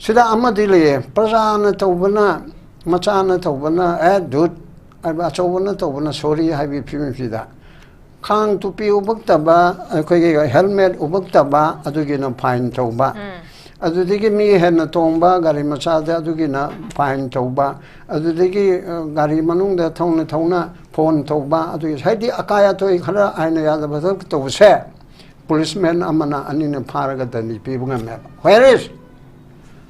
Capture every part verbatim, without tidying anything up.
ꯁꯤꯗ ꯑꯃꯗꯤ ꯂꯩꯌꯦ, ꯄ꯭ꯔꯖꯥꯅ ꯇꯧꯕꯅ, ꯃꯆꯥꯅ ꯇꯧꯕꯅ ꯑꯦ ꯙꯨꯠ ꯍꯥꯏꯕ, ꯑꯆꯧꯕꯅ ꯇꯧꯕꯅ ꯁꯣꯔꯤ ꯍꯥꯏꯕꯒꯤ ꯐꯤꯕꯝꯁꯤꯗ ꯈꯥꯡ ꯇꯨꯄꯤ ꯎꯄꯛꯇꯕ, ꯑꯩꯈꯣꯏꯒꯤ ꯍꯦꯜꯃꯦꯠ ꯎꯄꯛꯇꯕ, ꯑꯗꯨꯒꯤꯅ ꯐꯥꯏꯟ ꯇꯧꯕ꯫ ꯑꯗꯨꯗꯒꯤ ꯃꯤ ꯍꯦꯟꯅ ꯇꯣꯡꯕ ꯒꯥꯔꯤ ꯃꯆꯥꯗ, ꯑꯗꯨꯒꯤꯅ ꯐꯥꯏꯟ ꯇꯧꯕ꯫ ꯑꯗꯨꯗꯒꯤ ꯑ, ꯒꯥꯔꯤ ꯃꯅꯨꯡꯗ ꯊꯧꯅ ꯊꯧꯅ ꯐꯣꯟ ꯇꯧꯕ, ꯑꯗꯨꯒꯤ ꯍꯥꯏꯗꯤ ꯑꯀꯥꯏ ꯑꯇꯣꯏ ꯈꯔ ꯑꯥꯏꯟꯅ ꯌꯥꯗꯕ ꯊꯕꯛ ꯇꯧꯕꯁꯦ ꯄꯨꯂꯤꯁꯃꯦꯟ ꯑꯃꯅ ꯑꯅꯤꯅ ꯐꯥꯔꯒ ꯗꯟꯗꯤ ꯄꯤꯕ ꯉꯝꯃꯦꯕ꯫ Where is?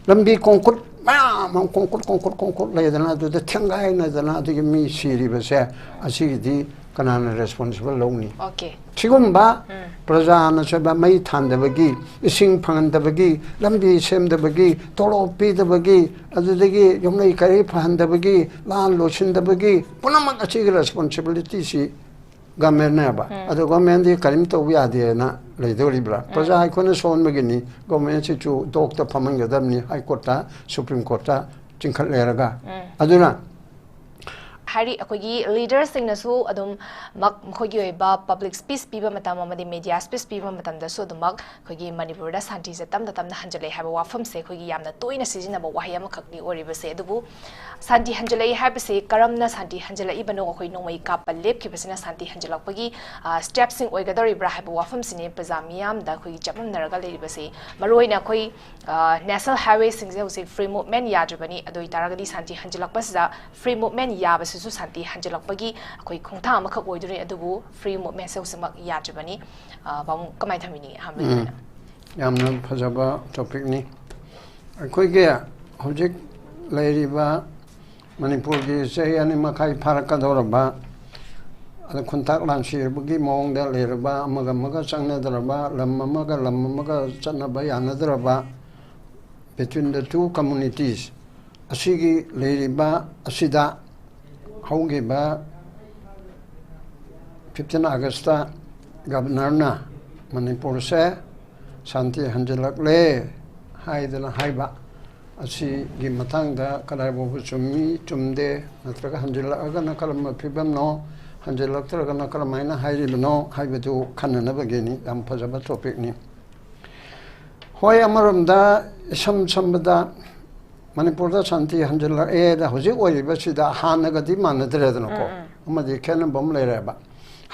ꯂꯝꯕꯤ ꯀꯣꯡꯀꯨꯠ ꯃꯌꯥꯝ ꯑꯃ ꯀꯣꯡꯀꯨꯠ ꯀꯣꯡꯀꯨꯠ ꯀꯣꯡꯀꯨꯠ ꯂꯩꯗꯅ, ꯑꯗꯨꯗ ꯊꯦꯡꯒꯥꯏꯅꯗꯅ ꯑꯗꯨꯒꯤ ꯃꯤ ꯁꯤꯔꯤꯕꯁꯦ, ꯑꯁꯤꯒꯤꯗꯤ ꯀꯅꯥꯅ ꯔꯦꯁꯄꯣꯟꯁꯤꯕꯜ ꯂꯧꯅꯤ? ꯑꯣꯀꯦ꯫ ꯁꯤꯒꯨꯝꯕ ꯄ꯭ꯔꯖꯥꯅ ꯁꯣꯏꯕ, ꯃꯩ ꯊꯥꯟꯗꯕꯒꯤ, ꯏꯁꯤꯡ ꯐꯪꯍꯟꯗꯕꯒꯤ, ꯂꯝꯕꯤ ꯁꯦꯝꯗꯕꯒꯤ, ꯇꯣꯂꯣꯞ ꯄꯤꯗꯕꯒꯤ, ꯑꯗꯨꯗꯒꯤ ꯌꯨꯝꯂꯩ ꯀꯩꯔꯩ ꯐꯍꯟꯗꯕꯒꯤ, ꯂꯥꯟ ꯂꯣꯏꯁꯤꯟꯗꯕꯒꯤ, ꯄꯨꯝꯅꯃꯛ ꯑꯁꯤꯒꯤ ꯔꯦꯁꯄꯣꯟꯁꯤꯕꯤꯂꯤꯇꯤꯁꯤ ꯒꯃꯦꯟꯅꯦꯕ꯫ ꯑꯗꯣ ꯒꯃꯦꯟꯗꯤ ꯀꯔꯤꯝ ꯇꯧꯕ ꯌꯥꯗꯦꯅ ꯂꯩꯗꯣꯔꯤꯕ꯭ꯔꯥ? ꯄ꯭ꯔꯖꯥ ꯑꯩꯈꯣꯏꯅ ꯁꯣꯟꯕꯒꯤꯅꯤ, ꯒꯣꯔꯃꯦꯟꯁꯤꯁꯨ ꯗꯣꯛꯇ ꯐꯝꯍꯟꯒꯗꯕꯅꯤ, ꯍꯥꯏ ꯀꯣꯔꯠꯇ, ꯁꯨꯄ꯭ꯔꯤꯝ ꯀꯣꯔꯠꯇ ꯆꯤꯡꯈꯠ ꯂꯩꯔꯒ꯫ ꯑꯗꯨꯅ ꯍꯥꯏꯔꯤ ꯑꯩꯈꯣꯏꯒꯤ ꯂꯤꯗꯔꯁꯤꯡꯅꯁꯨ ꯑꯗꯨꯝ ꯃꯛ ꯃꯈꯣꯏꯒꯤ ꯑꯣꯏꯕ ꯄꯕ꯭ꯂꯤꯛ ꯁ꯭ꯄꯤꯆ ꯄꯤꯕ ꯃꯇꯝ ꯑꯃꯗꯤ ꯃꯦꯗꯤꯌꯥ ꯁ꯭ꯄꯤꯆ ꯄꯤꯕ ꯃꯇꯝꯗꯁꯨ ꯑꯗꯨꯃꯛ ꯑꯩꯈꯣꯏꯒꯤ ꯃꯅꯤꯄꯨꯔꯗ ꯁꯥꯟꯇꯤꯁꯦ ꯇꯝꯅ ꯇꯝꯅ ꯍꯟꯖꯤꯜꯂꯛꯑꯦ ꯍꯥꯏꯕ ꯋꯥꯐꯝꯁꯦ ꯑꯩꯈꯣꯏꯒꯤ ꯌꯥꯝꯅ ꯇꯣꯏꯅ ꯁꯤꯖꯤꯟꯅꯕ ꯋꯥꯍꯩ ꯑꯃꯈꯛꯅꯤ ꯑꯣꯏꯔꯤꯕꯁꯦ꯫ ꯑꯗꯨꯕꯨ ꯁꯥꯟꯇꯤ ꯍꯟꯖꯤꯜꯂꯛꯏ ꯍꯥꯏꯕꯁꯤ ꯀꯔꯝꯅ ꯁꯥꯟꯇꯤ ꯍꯟꯖꯤꯜꯂꯛꯏꯕꯅꯣ? ꯑꯩꯈꯣꯏ ꯅꯣꯡꯃꯩ ꯀꯥꯞꯄ ꯂꯦꯞꯈꯤꯕꯁꯤꯅ ꯁꯥꯟꯇꯤ ꯍꯟꯖꯤꯜꯂꯛꯄꯒꯤ ꯁ꯭ꯇꯦꯞꯁꯤꯡ ꯑꯣꯏꯒꯗꯧꯔꯤꯕ꯭ꯔꯥ ꯍꯥꯏꯕ ꯋꯥꯐꯝꯁꯤꯅꯤ ꯄ꯭ꯔꯖꯥ ꯃꯤꯌꯥꯝꯗ ꯑꯩꯈꯣꯏꯒꯤ ꯆꯃꯝꯅꯔꯒ ꯂꯩꯔꯤꯕꯁꯤ꯫ ꯃꯔꯨꯑꯣꯏꯅ ꯑꯩꯈꯣꯏ ꯅꯦꯁꯅꯦꯜ ꯍꯥꯏꯋꯦꯁꯤꯡꯁꯦ ꯍꯧꯖꯤꯛ ꯐ꯭ꯔꯤ ꯃꯨꯞꯃꯦꯟ ꯌꯥꯗ꯭ꯔꯤꯕꯅꯤ꯫ ꯑꯗꯨ ꯑꯣꯏꯇꯥꯔꯒꯗꯤ ꯁꯥꯟꯇꯤ ꯍꯟꯖꯤꯜꯂꯛꯄꯁꯤꯗ ꯐ꯭ꯔꯤ ꯃꯨꯞꯃꯦꯟ ꯌꯥꯕꯁꯤꯁꯨ ꯁꯥꯟꯇꯤ ꯍꯟꯖꯤꯜꯂꯛꯄꯒꯤ ꯑꯩꯈꯣꯏ ꯈꯣꯡꯊꯥꯡ ꯑꯃꯈꯛ ꯑꯣꯏꯗꯣꯏꯅꯤ꯫ ꯑꯗꯨꯕꯨ ꯐ꯭ꯔꯤ ꯃꯨꯞꯃꯦꯟꯁꯦ ꯍꯧꯖꯤꯛꯃꯛ ꯌꯥꯗ꯭ꯔꯤꯕꯅꯤ꯫ ꯑ, ꯄꯥꯕꯨꯡ ꯀꯃꯥꯏꯅ ꯊꯝꯕꯤꯅꯤꯡꯉꯤ? ꯑꯍꯥꯟꯕꯒꯤ ꯑꯣꯏꯅ ꯌꯥꯝꯅ ꯐꯖꯕ ꯇꯣꯄꯤꯛꯅꯤ꯫ ꯑꯩꯈꯣꯏꯒꯤ ꯍꯧꯖꯤꯛ ꯂꯩꯔꯤꯕ ꯃꯅꯤꯄꯨꯔꯒꯤ ꯆꯍꯤ ꯑꯅꯤ ꯃꯈꯥꯏ ꯐꯥꯔꯛꯀꯗꯧꯔꯕ, ꯑꯗ ꯈꯨꯟꯇꯥꯛ ꯂꯥꯟꯁꯤꯕꯒꯤ ꯃꯑꯣꯡꯗ ꯂꯩꯔꯕ, ꯑꯃꯒ ꯑꯃꯒ ꯆꯪꯅꯗ꯭ꯔꯕ, ꯂꯝ ꯑꯃꯒ ꯂꯝ ꯑꯃꯒ ꯆꯠꯅꯕ ꯌꯥꯅꯗ꯭ꯔꯕ, between the two communities, ꯑꯁꯤꯒꯤ ꯂꯩꯔꯤꯕ ꯑꯁꯤꯗ ꯍꯧꯈꯤꯕ fifteen Augustꯇ ꯒꯕꯅꯔꯅ ꯃꯅꯤꯄꯨꯔꯁꯦ ꯁꯥꯟꯇꯤ ꯍꯟꯖꯤꯜꯂꯛꯂꯦ ꯍꯥꯏꯗꯅ ꯍꯥꯏꯕ ꯑꯁꯤꯒꯤ ꯃꯇꯥꯡꯗ ꯀꯗꯥꯏ ꯐꯥꯎꯕ ꯆꯨꯝꯃꯤ, ꯆꯨꯝꯗꯦ, ꯅꯠꯇ꯭ꯔꯒ ꯍꯟꯖꯤꯜꯂꯛꯑꯒꯅ ꯀꯔꯝꯕ ꯐꯤꯕꯝꯅꯣ, ꯍꯟꯖꯤꯜꯂꯛꯇ꯭ꯔꯒꯅ ꯀꯔꯝꯍꯥꯏꯅ ꯍꯥꯏꯔꯤꯕꯅꯣ ꯍꯥꯏꯕꯗꯨ ꯈꯟꯅꯅꯕꯒꯤꯅꯤ꯫ ꯌꯥꯝ ꯐꯖꯕ ꯇꯣꯄꯤꯛꯅꯤ꯫ ꯍꯣꯏ, ꯑꯃꯔꯣꯝꯗ ꯏꯁꯝ ꯁꯝꯕꯗ ꯃꯅꯤꯄꯨꯔꯗ ꯁꯥꯟꯇꯤ ꯍꯟꯖꯤꯜꯂꯛꯑꯦꯗ ꯍꯧꯖꯤꯛ ꯑꯣꯏꯔꯤꯕꯁꯤꯗ ꯍꯥꯟꯅꯒꯗꯤ ꯃꯥꯟꯅꯗ꯭ꯔꯦꯗꯅꯀꯣ꯫ ꯎꯝ, ꯎꯝ꯫ ꯑꯃꯗꯤ ꯈꯦꯠꯅꯕ ꯑꯃ ꯂꯩꯔꯦꯕ꯫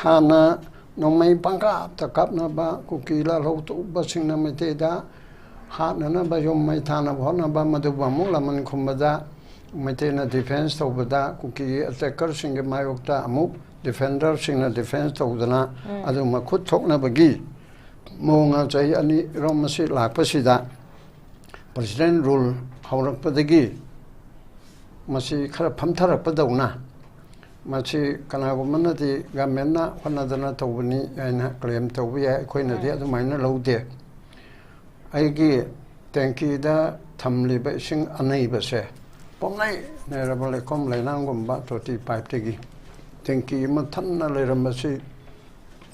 ꯍꯥꯟꯅ ꯅꯣꯡꯃꯩ ꯄꯪꯀꯥꯞꯇ ꯀꯥꯞꯅꯕ, ꯀꯨꯀꯤ ꯂꯥꯜꯍꯧ ꯇꯧꯕꯁꯤꯡꯅ ꯃꯩꯇꯩꯗ ꯍꯥꯠꯅꯅꯕ ꯌꯨꯝ ꯃꯩ ꯊꯥꯅꯕ ꯍꯣꯠꯅꯕ, ꯃꯗꯨꯕꯨ ꯑꯃꯨꯛ ꯂꯃꯟ ꯈꯨꯝꯕꯗ ꯃꯩꯇꯩꯅ ꯗꯤꯐꯦꯟꯁ ꯇꯧꯕꯗ, ꯀꯨꯀꯤꯒꯤ ꯑꯦꯇꯦꯀꯔꯁꯤꯡꯒꯤ ꯃꯥꯌꯣꯛꯇ ꯑꯃꯨꯛ ꯗꯤꯐꯦꯟꯗꯔꯁꯤꯡꯅ ꯗꯤꯐꯦꯟꯁ ꯇꯧꯗꯅ, ꯎꯝ꯫ ꯑꯗꯨ ꯃꯈꯨꯠ ꯊꯣꯛꯅꯕꯒꯤ ꯃꯑꯣꯡ ꯆꯍꯤ ꯑꯅꯤ ꯔꯣꯝ ꯑꯁꯤ ꯂꯥꯛꯄꯁꯤꯗ ꯄ꯭ꯔꯁꯤꯗꯦꯟ ꯔꯨꯜ ꯍꯧꯔꯛꯄꯗꯒꯤ ꯃꯁꯤ ꯈꯔ ꯐꯝꯊꯔꯛꯄꯗꯧꯅ, ꯃꯁꯤ ꯀꯅꯥꯒꯨꯝꯕꯅꯗꯤ ꯒꯃꯦꯟꯅ ꯍꯣꯠꯅꯗꯅ ꯇꯧꯕꯅꯤ ꯍꯥꯏꯅ ꯀ꯭ꯂꯦꯝ ꯇꯧꯕ ꯌꯥꯏ, ꯑꯩꯈꯣꯏꯅꯗꯤ ꯎꯝ꯫ ꯑꯗꯨꯃꯥꯏꯅ ꯂꯧꯗꯦ꯫ ꯑꯩꯒꯤ ꯇꯦꯡꯀꯤꯗ ꯊꯝꯂꯤꯕ ꯏꯁꯤꯡ ꯑꯅꯩꯕꯁꯦ ꯄꯣꯝꯅꯩ ꯅꯩꯔꯕ ꯂꯩꯈꯣꯝ ꯂꯩꯅꯥꯡꯒꯨꯝꯕ ꯇꯣꯇꯤ ꯄꯥꯏꯞꯇꯒꯤ꯫ ꯇꯦꯡꯀꯤ ꯑꯃ ꯊꯟꯅ ꯂꯩꯔꯝꯕꯁꯤ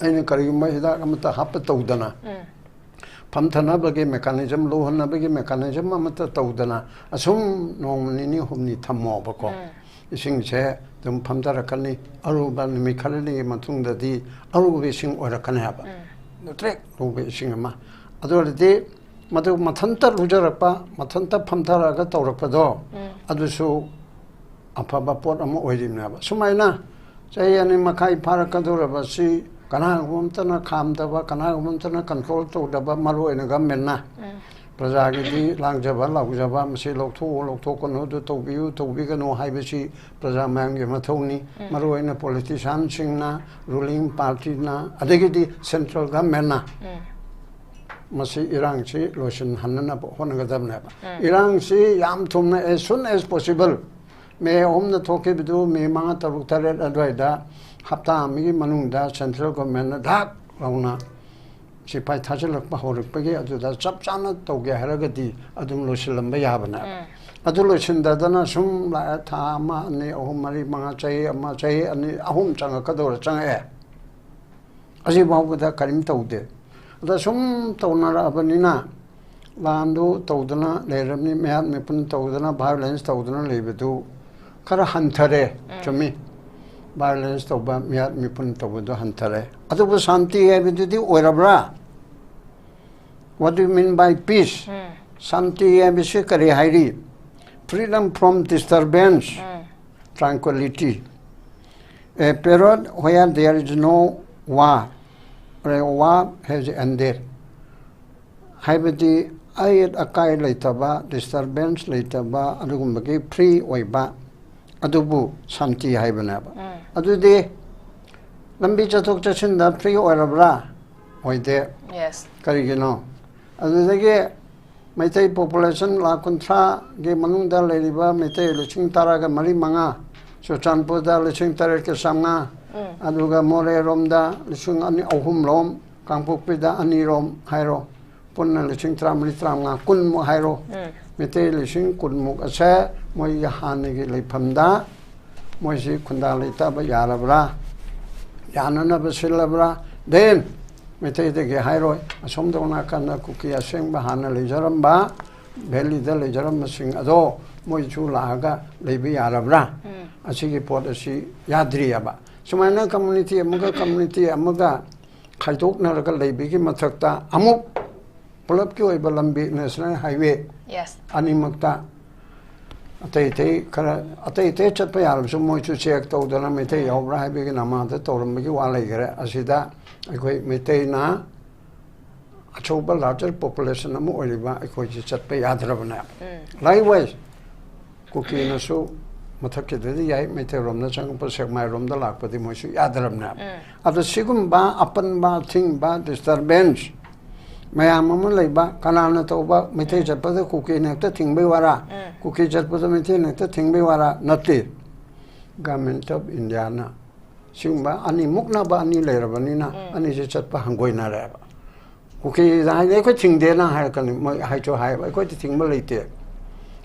ꯑꯩꯅ ꯀꯔꯤꯒꯨꯝꯕ ꯍꯤꯗꯥꯛ ꯑꯃꯠꯇ ꯍꯥꯞꯄ ꯇꯧꯗꯅ, ꯎꯝ꯫ ꯐꯝꯊꯅꯕꯒꯤ ꯃꯦꯀꯥꯅꯤꯖꯝ, ꯂꯨꯍꯟꯅꯕꯒꯤ ꯃꯦꯀꯥꯅꯤꯖꯝ ꯑꯃꯠꯇ ꯇꯧꯗꯅ ꯑꯁꯨꯝ ꯅꯣꯡꯃ ꯅꯤꯅꯤ ꯍꯨꯝꯅꯤ ꯊꯝꯃꯣꯕꯀꯣ꯫ ꯎꯝ꯫ ꯏꯁꯤꯡꯁꯦ ꯑꯗꯨꯝ ꯐꯝꯊꯔꯛꯀꯅꯤ꯫ ꯑꯔꯨꯕ ꯅꯨꯃꯤꯠ ꯈꯔꯅꯤꯒꯤ ꯃꯇꯨꯡꯗꯗꯤ ꯑꯔꯨꯕ ꯏꯁꯤꯡ ꯑꯣꯏꯔꯛꯀꯅꯤ ꯍꯥꯏꯕ꯫ ꯎꯝ꯫ ꯇ꯭ꯔꯦꯛ ꯂꯨꯕ ꯏꯁꯤꯡ ꯑꯃ꯫ ꯑꯗꯨ ꯑꯣꯏꯔꯗꯤ ꯃꯗꯨ ꯃꯊꯟꯇ ꯂꯨꯖꯔꯛꯄ, ꯃꯊꯟꯇ ꯐꯝꯊꯔꯛꯑꯒ ꯇꯧꯔꯛꯄꯗꯣ, ꯎꯝ꯫ ꯑꯗꯨꯁꯨ ꯑꯐꯕ ꯄꯣꯠ ꯑꯃ ꯑꯣꯏꯔꯤꯕꯅꯦꯕ꯫ ꯁꯨꯃꯥꯏꯅ ꯆꯍꯤ ꯑꯅꯤ ꯃꯈꯥꯏ ꯐꯥꯔꯛꯀꯗꯧꯔꯕꯁꯤ ꯀꯅꯥꯒꯨꯝꯕ ꯑꯃꯇꯅ ꯈꯥꯝꯗꯕ, ꯀꯅꯥꯒꯨꯝꯕ ꯑꯃꯇꯅ ꯀꯟꯇ꯭ꯔꯣꯜ ꯇꯧꯗꯕ, ꯃꯔꯨ ꯑꯣꯏꯅ ꯒꯚꯔꯟꯃꯦꯟꯠꯅ꯫ ꯎꯝ꯫ ꯄ꯭ꯔꯖꯥꯒꯤꯗꯤ ꯂꯥꯡꯖꯕ ꯂꯥꯎꯖꯕ, ꯃꯁꯤ ꯂꯧꯊꯣꯛꯎ ꯂꯧꯊꯣꯛꯀꯅꯨ, ꯑꯗꯨ ꯇꯧꯕꯤꯌꯨ ꯇꯧꯕꯤꯒꯅꯨ ꯍꯥꯏꯕꯁꯤ ꯄ꯭ꯔꯖꯥ ꯃꯌꯥꯝꯒꯤ ꯃꯊꯧꯅꯤ꯫ ꯎꯝ꯫ ꯃꯔꯨ ꯑꯣꯏꯅ ꯄꯣꯂꯤꯇꯤꯁꯤꯌꯥꯟꯁꯤꯡꯅ, ꯔꯨꯂꯤꯡ ꯄꯥꯔꯇꯤꯅ, ꯑꯗꯒꯤꯗꯤ ꯁꯦꯟꯇ꯭ꯔꯦꯜ ꯒꯚꯔꯟꯃꯦꯟꯠꯅ ꯎꯝ꯫ ꯃꯁꯤ ꯏꯔꯥꯡꯁꯤ ꯂꯣꯏꯁꯤꯟꯍꯟꯅꯅꯕ ꯍꯣꯠꯅꯒꯗꯕꯅꯦꯕ꯫ ꯎꯝ꯫ ꯏꯔꯥꯡꯁꯤ ꯌꯥꯝ ꯊꯨꯅ, as soon as possible, ꯃꯦ ꯑꯍꯨꯝꯗ ꯊꯣꯛꯈꯤꯕꯗꯨ ꯃꯦ ꯃꯉꯥ, ꯇꯔꯨꯛ, ꯇꯔꯦꯠ ꯑꯗꯨꯋꯥꯏꯗ, ꯍꯞꯇꯥ ꯑꯃꯒꯤ ꯃꯅꯨꯡꯗ ꯁꯦꯟꯇ꯭ꯔꯦꯜ ꯒꯚꯔꯟꯃꯦꯟꯠꯅ ꯙꯥꯛ ꯂꯥꯎꯅ ꯁꯤꯐꯥꯏ ꯊꯥꯖꯤꯜꯂꯛꯄ ꯍꯧꯔꯛꯄꯒꯤ ꯑꯗꯨꯗ ꯆꯞ ꯆꯥꯅ ꯇꯧꯒꯦ ꯍꯥꯏꯔꯒꯗꯤ ꯑꯗꯨꯝ ꯂꯣꯏꯁꯤꯜꯂꯝꯕ ꯌꯥꯕꯅꯦꯕ꯫ ꯎꯝ꯫ ꯑꯗꯨ ꯂꯣꯏꯁꯤꯟꯗꯗꯅ ꯁꯨꯝ ꯂꯥꯛꯑꯦ, ꯊꯥ ꯑꯃ, ꯑꯅꯤ, ꯑꯍꯨꯝ, ꯃꯔꯤ, ꯃꯉꯥ, ꯆꯍꯤ ꯑꯃ, ꯆꯍꯤ ꯑꯅꯤ, ꯑꯍꯨꯝ ꯆꯪꯉꯛꯀꯗꯧꯔ ꯆꯪꯉꯛꯑꯦ꯫ ꯑꯁꯤꯐꯥꯎꯕꯗ ꯀꯔꯤꯝ ꯇꯧꯗꯦ꯫ ꯑꯗ ꯁꯨꯝ ꯇꯧꯅꯔꯛꯑꯕꯅꯤꯅ, ꯂꯥꯟꯗꯨ ꯇꯧꯗꯅ ꯂꯩꯔꯕꯅꯤ, ꯃꯤꯍꯥꯠ ꯃꯤꯄꯨꯟ ꯇꯧꯗꯅ, ꯚꯥꯏꯑꯣꯂꯦꯟꯁ ꯇꯧꯗꯅ ꯂꯩꯕꯗꯨ ꯈꯔ ꯍꯟꯊꯔꯦ꯫ ꯎꯝ꯫ ꯆꯨꯝꯃꯤ, ꯚꯥꯏꯑꯣꯂꯦꯟꯁ ꯇꯧꯕ, ꯃꯤꯍꯥꯠ ꯃꯤꯄꯨꯟ ꯇꯧꯕꯗꯨ ꯍꯟꯊꯔꯦ꯫ ꯑꯗꯨꯕꯨ ꯁꯥꯟꯇꯤ ꯍꯥꯏꯕꯗꯨꯗꯤ ꯑꯣꯏꯔꯕ꯭ꯔꯥ? What do you mean by peace? Shanti ꯍꯥꯏꯕꯁꯤ ꯀꯔꯤ ꯍꯥꯏꯔꯤ? Freedom from disturbance, tranquility. A period where there is no war, or war has ended. ꯍꯥꯏꯕꯗꯤ ꯑꯌꯦꯠ ꯑꯀꯥꯏ ꯂꯩꯇꯕ, disturbance ꯂꯩꯇꯕ, ꯑꯗꯨꯒꯨꯝꯕꯒꯤ free ꯑꯣꯏꯕ, ꯑꯗꯨꯕꯨ ꯁꯥꯟꯇꯤ ꯍꯥꯏꯕꯅꯦꯕ꯫ ꯑꯗꯨꯗꯤ ꯂꯝꯕꯤ ꯆꯠꯊꯣꯛ ꯆꯠꯁꯤꯟꯗ free ꯑꯣꯏꯔꯕ꯭ꯔꯥ? ꯑꯣꯏꯗꯦ꯫ Yes. ꯀꯔꯤꯒꯤꯅꯣ? ꯑꯗꯨꯗꯒꯤ ꯃꯩꯇꯩ population ꯂꯥꯈ ꯀꯨꯟꯊ꯭ꯔꯥꯒꯤ ꯃꯅꯨꯡꯗ ꯂꯩꯔꯤꯕ ꯃꯩꯇꯩ ꯂꯤꯁꯤꯡ ꯇꯔꯥꯒ ꯃꯔꯤ ꯃꯉꯥ, ꯆꯨꯔꯆꯥꯟꯄꯨꯔꯗ ꯂꯤꯁꯤꯡ ꯇꯔꯦꯠꯀ ꯆꯥꯝꯃꯉꯥ, ꯑꯗꯨꯒ ꯃꯣꯔꯦꯔꯣꯝꯗ ꯂꯤꯁꯤꯡ ꯑꯅꯤ ꯑꯍꯨꯝꯔꯣꯝ, ꯀꯥꯡꯄꯣꯛꯄꯤꯗ ꯑꯅꯤꯔꯣꯝ ꯍꯥꯏꯔꯣ, ꯄꯨꯟꯅ ꯂꯤꯁꯤꯡ ꯇꯔꯥꯃꯔꯤ, ꯇꯔꯥꯃꯉꯥ, ꯀꯨꯟꯃꯨꯛ ꯍꯥꯏꯔꯣ꯫ ꯃꯩꯇꯩ ꯂꯤꯁꯤꯡ ꯀꯨꯟꯃꯨꯛ ꯑꯁꯦ ꯃꯣꯏꯒꯤ ꯍꯥꯟꯅꯒꯤ ꯂꯩꯐꯝꯗ ꯃꯣꯏꯁꯤ ꯈꯨꯟꯗꯥ ꯂꯩꯇꯥꯕ ꯌꯥꯔꯕ꯭ꯔꯥ? ꯌꯥꯅꯅꯕ ꯁꯤꯜꯂꯕ꯭ꯔꯥ? Then ꯃꯩꯇꯩꯗꯒꯤ ꯍꯥꯏꯔꯣꯏ, ꯑꯁꯣꯝꯗ ꯅꯥꯀꯟꯗ ꯀꯨꯀꯤ ꯑꯁꯦꯡꯕ ꯍꯥꯟꯅ ꯂꯩꯖꯔꯝꯕ, valleyꯗ ꯂꯩꯖꯔꯝꯕꯁꯤꯡ ꯑꯗꯣ ꯃꯣꯏꯁꯨ ꯂꯥꯛꯑꯒ ꯂꯩꯕ ꯌꯥꯔꯕ꯭ꯔꯥ? ꯑꯁꯤꯒꯤ ꯄꯣꯠ ꯑꯁꯤ ꯌꯥꯗ꯭ꯔꯤꯑꯕ꯫ ꯁꯨꯃꯥꯏꯅ community ꯑꯃꯒ community ꯑꯃꯒ ꯈꯥꯏꯗꯣꯛꯅꯔꯒ ꯂꯩꯕꯒꯤ ꯃꯊꯛꯇ ꯑꯃꯨꯛ ꯄꯨꯂꯞꯀꯤ ꯑꯣꯏꯕ ꯂꯝꯕꯤ, national highway Yes. ꯑꯅꯤꯃꯛꯇ ꯑꯇꯩ ꯑꯇꯩ ꯈꯔ, ꯑꯇꯩ ꯑꯇꯩ ꯆꯠꯄ ꯌꯥꯔꯕꯁꯨ ꯃꯣꯏꯁꯨ check ꯇꯧꯗꯅ ꯃꯩꯇꯩ ꯌꯥꯎꯕ꯭ꯔꯥ ꯍꯥꯏꯕꯒꯤ ꯅꯃꯥꯗ ꯇꯧꯔꯝꯕꯒꯤ ꯋꯥ ꯂꯩꯈꯔꯦ꯫ ꯑꯁꯤꯗ ꯑꯩꯈꯣꯏ ꯃꯩꯇꯩꯅ ꯑꯆꯧꯕ larger population ꯑꯃ ꯑꯣꯏꯔꯤꯕ ꯑꯩꯈꯣꯏꯁꯤ ꯆꯠꯄ ꯌꯥꯗ꯭ꯔꯕꯅꯦ꯫ Likewise, ꯀꯨꯀꯤꯅꯁꯨ ꯃꯊꯛꯀꯤꯗꯗꯤ ꯌꯥꯏ, ꯃꯩꯇꯩꯔꯣꯝꯗ ꯆꯪꯉꯛꯄ ꯁꯦꯛꯃꯥꯏꯔꯣꯝꯗ ꯂꯥꯛꯄꯗꯤ ꯃꯣꯏꯁꯨ ꯌꯥꯗ꯭ꯔꯕꯅꯦ꯫ ꯑꯗꯣ ꯁꯤꯒꯨꯝꯕ ꯑꯄꯟꯕ, ꯑꯊꯤꯡꯕ, disturbance ꯃꯌꯥꯝ ꯑꯃ ꯂꯩꯕ, ꯀꯅꯥꯅ ꯇꯧꯕ? ꯃꯩꯇꯩ ꯆꯠꯄꯗ ꯀꯨꯀꯤꯅ ꯍꯦꯛꯇ ꯊꯤꯡꯕꯩ ꯋꯥꯔꯥ? ꯀꯨꯀꯤ ꯆꯠꯄꯗ ꯃꯩꯇꯩꯅ ꯍꯦꯛꯇ ꯊꯤꯡꯕꯩ ꯋꯥꯔꯥ? ꯅꯠꯇꯦ꯫ Government of Indiaꯅ ꯁꯤꯒꯨꯝꯕ ꯑꯅꯤ, ꯃꯨꯛꯅꯕ ꯑꯅꯤ ꯂꯩꯔꯕꯅꯤꯅ ꯑꯅꯤꯁꯦ ꯆꯠꯄ ꯍꯪꯒꯣꯏꯅꯔꯦꯕ꯫ ꯀꯨꯀꯤꯗ ꯍꯥꯏꯗꯤ ꯑꯩꯈꯣꯏ ꯊꯤꯡꯗꯦꯅ ꯍꯥꯏꯔꯛꯀꯅꯤ, ꯃꯣꯏ ꯍꯥꯏꯁꯨ ꯍꯥꯏꯌꯦꯕ, ꯑꯩꯈꯣꯏꯗꯤ ꯊꯤꯡꯕ ꯂꯩꯇꯦ,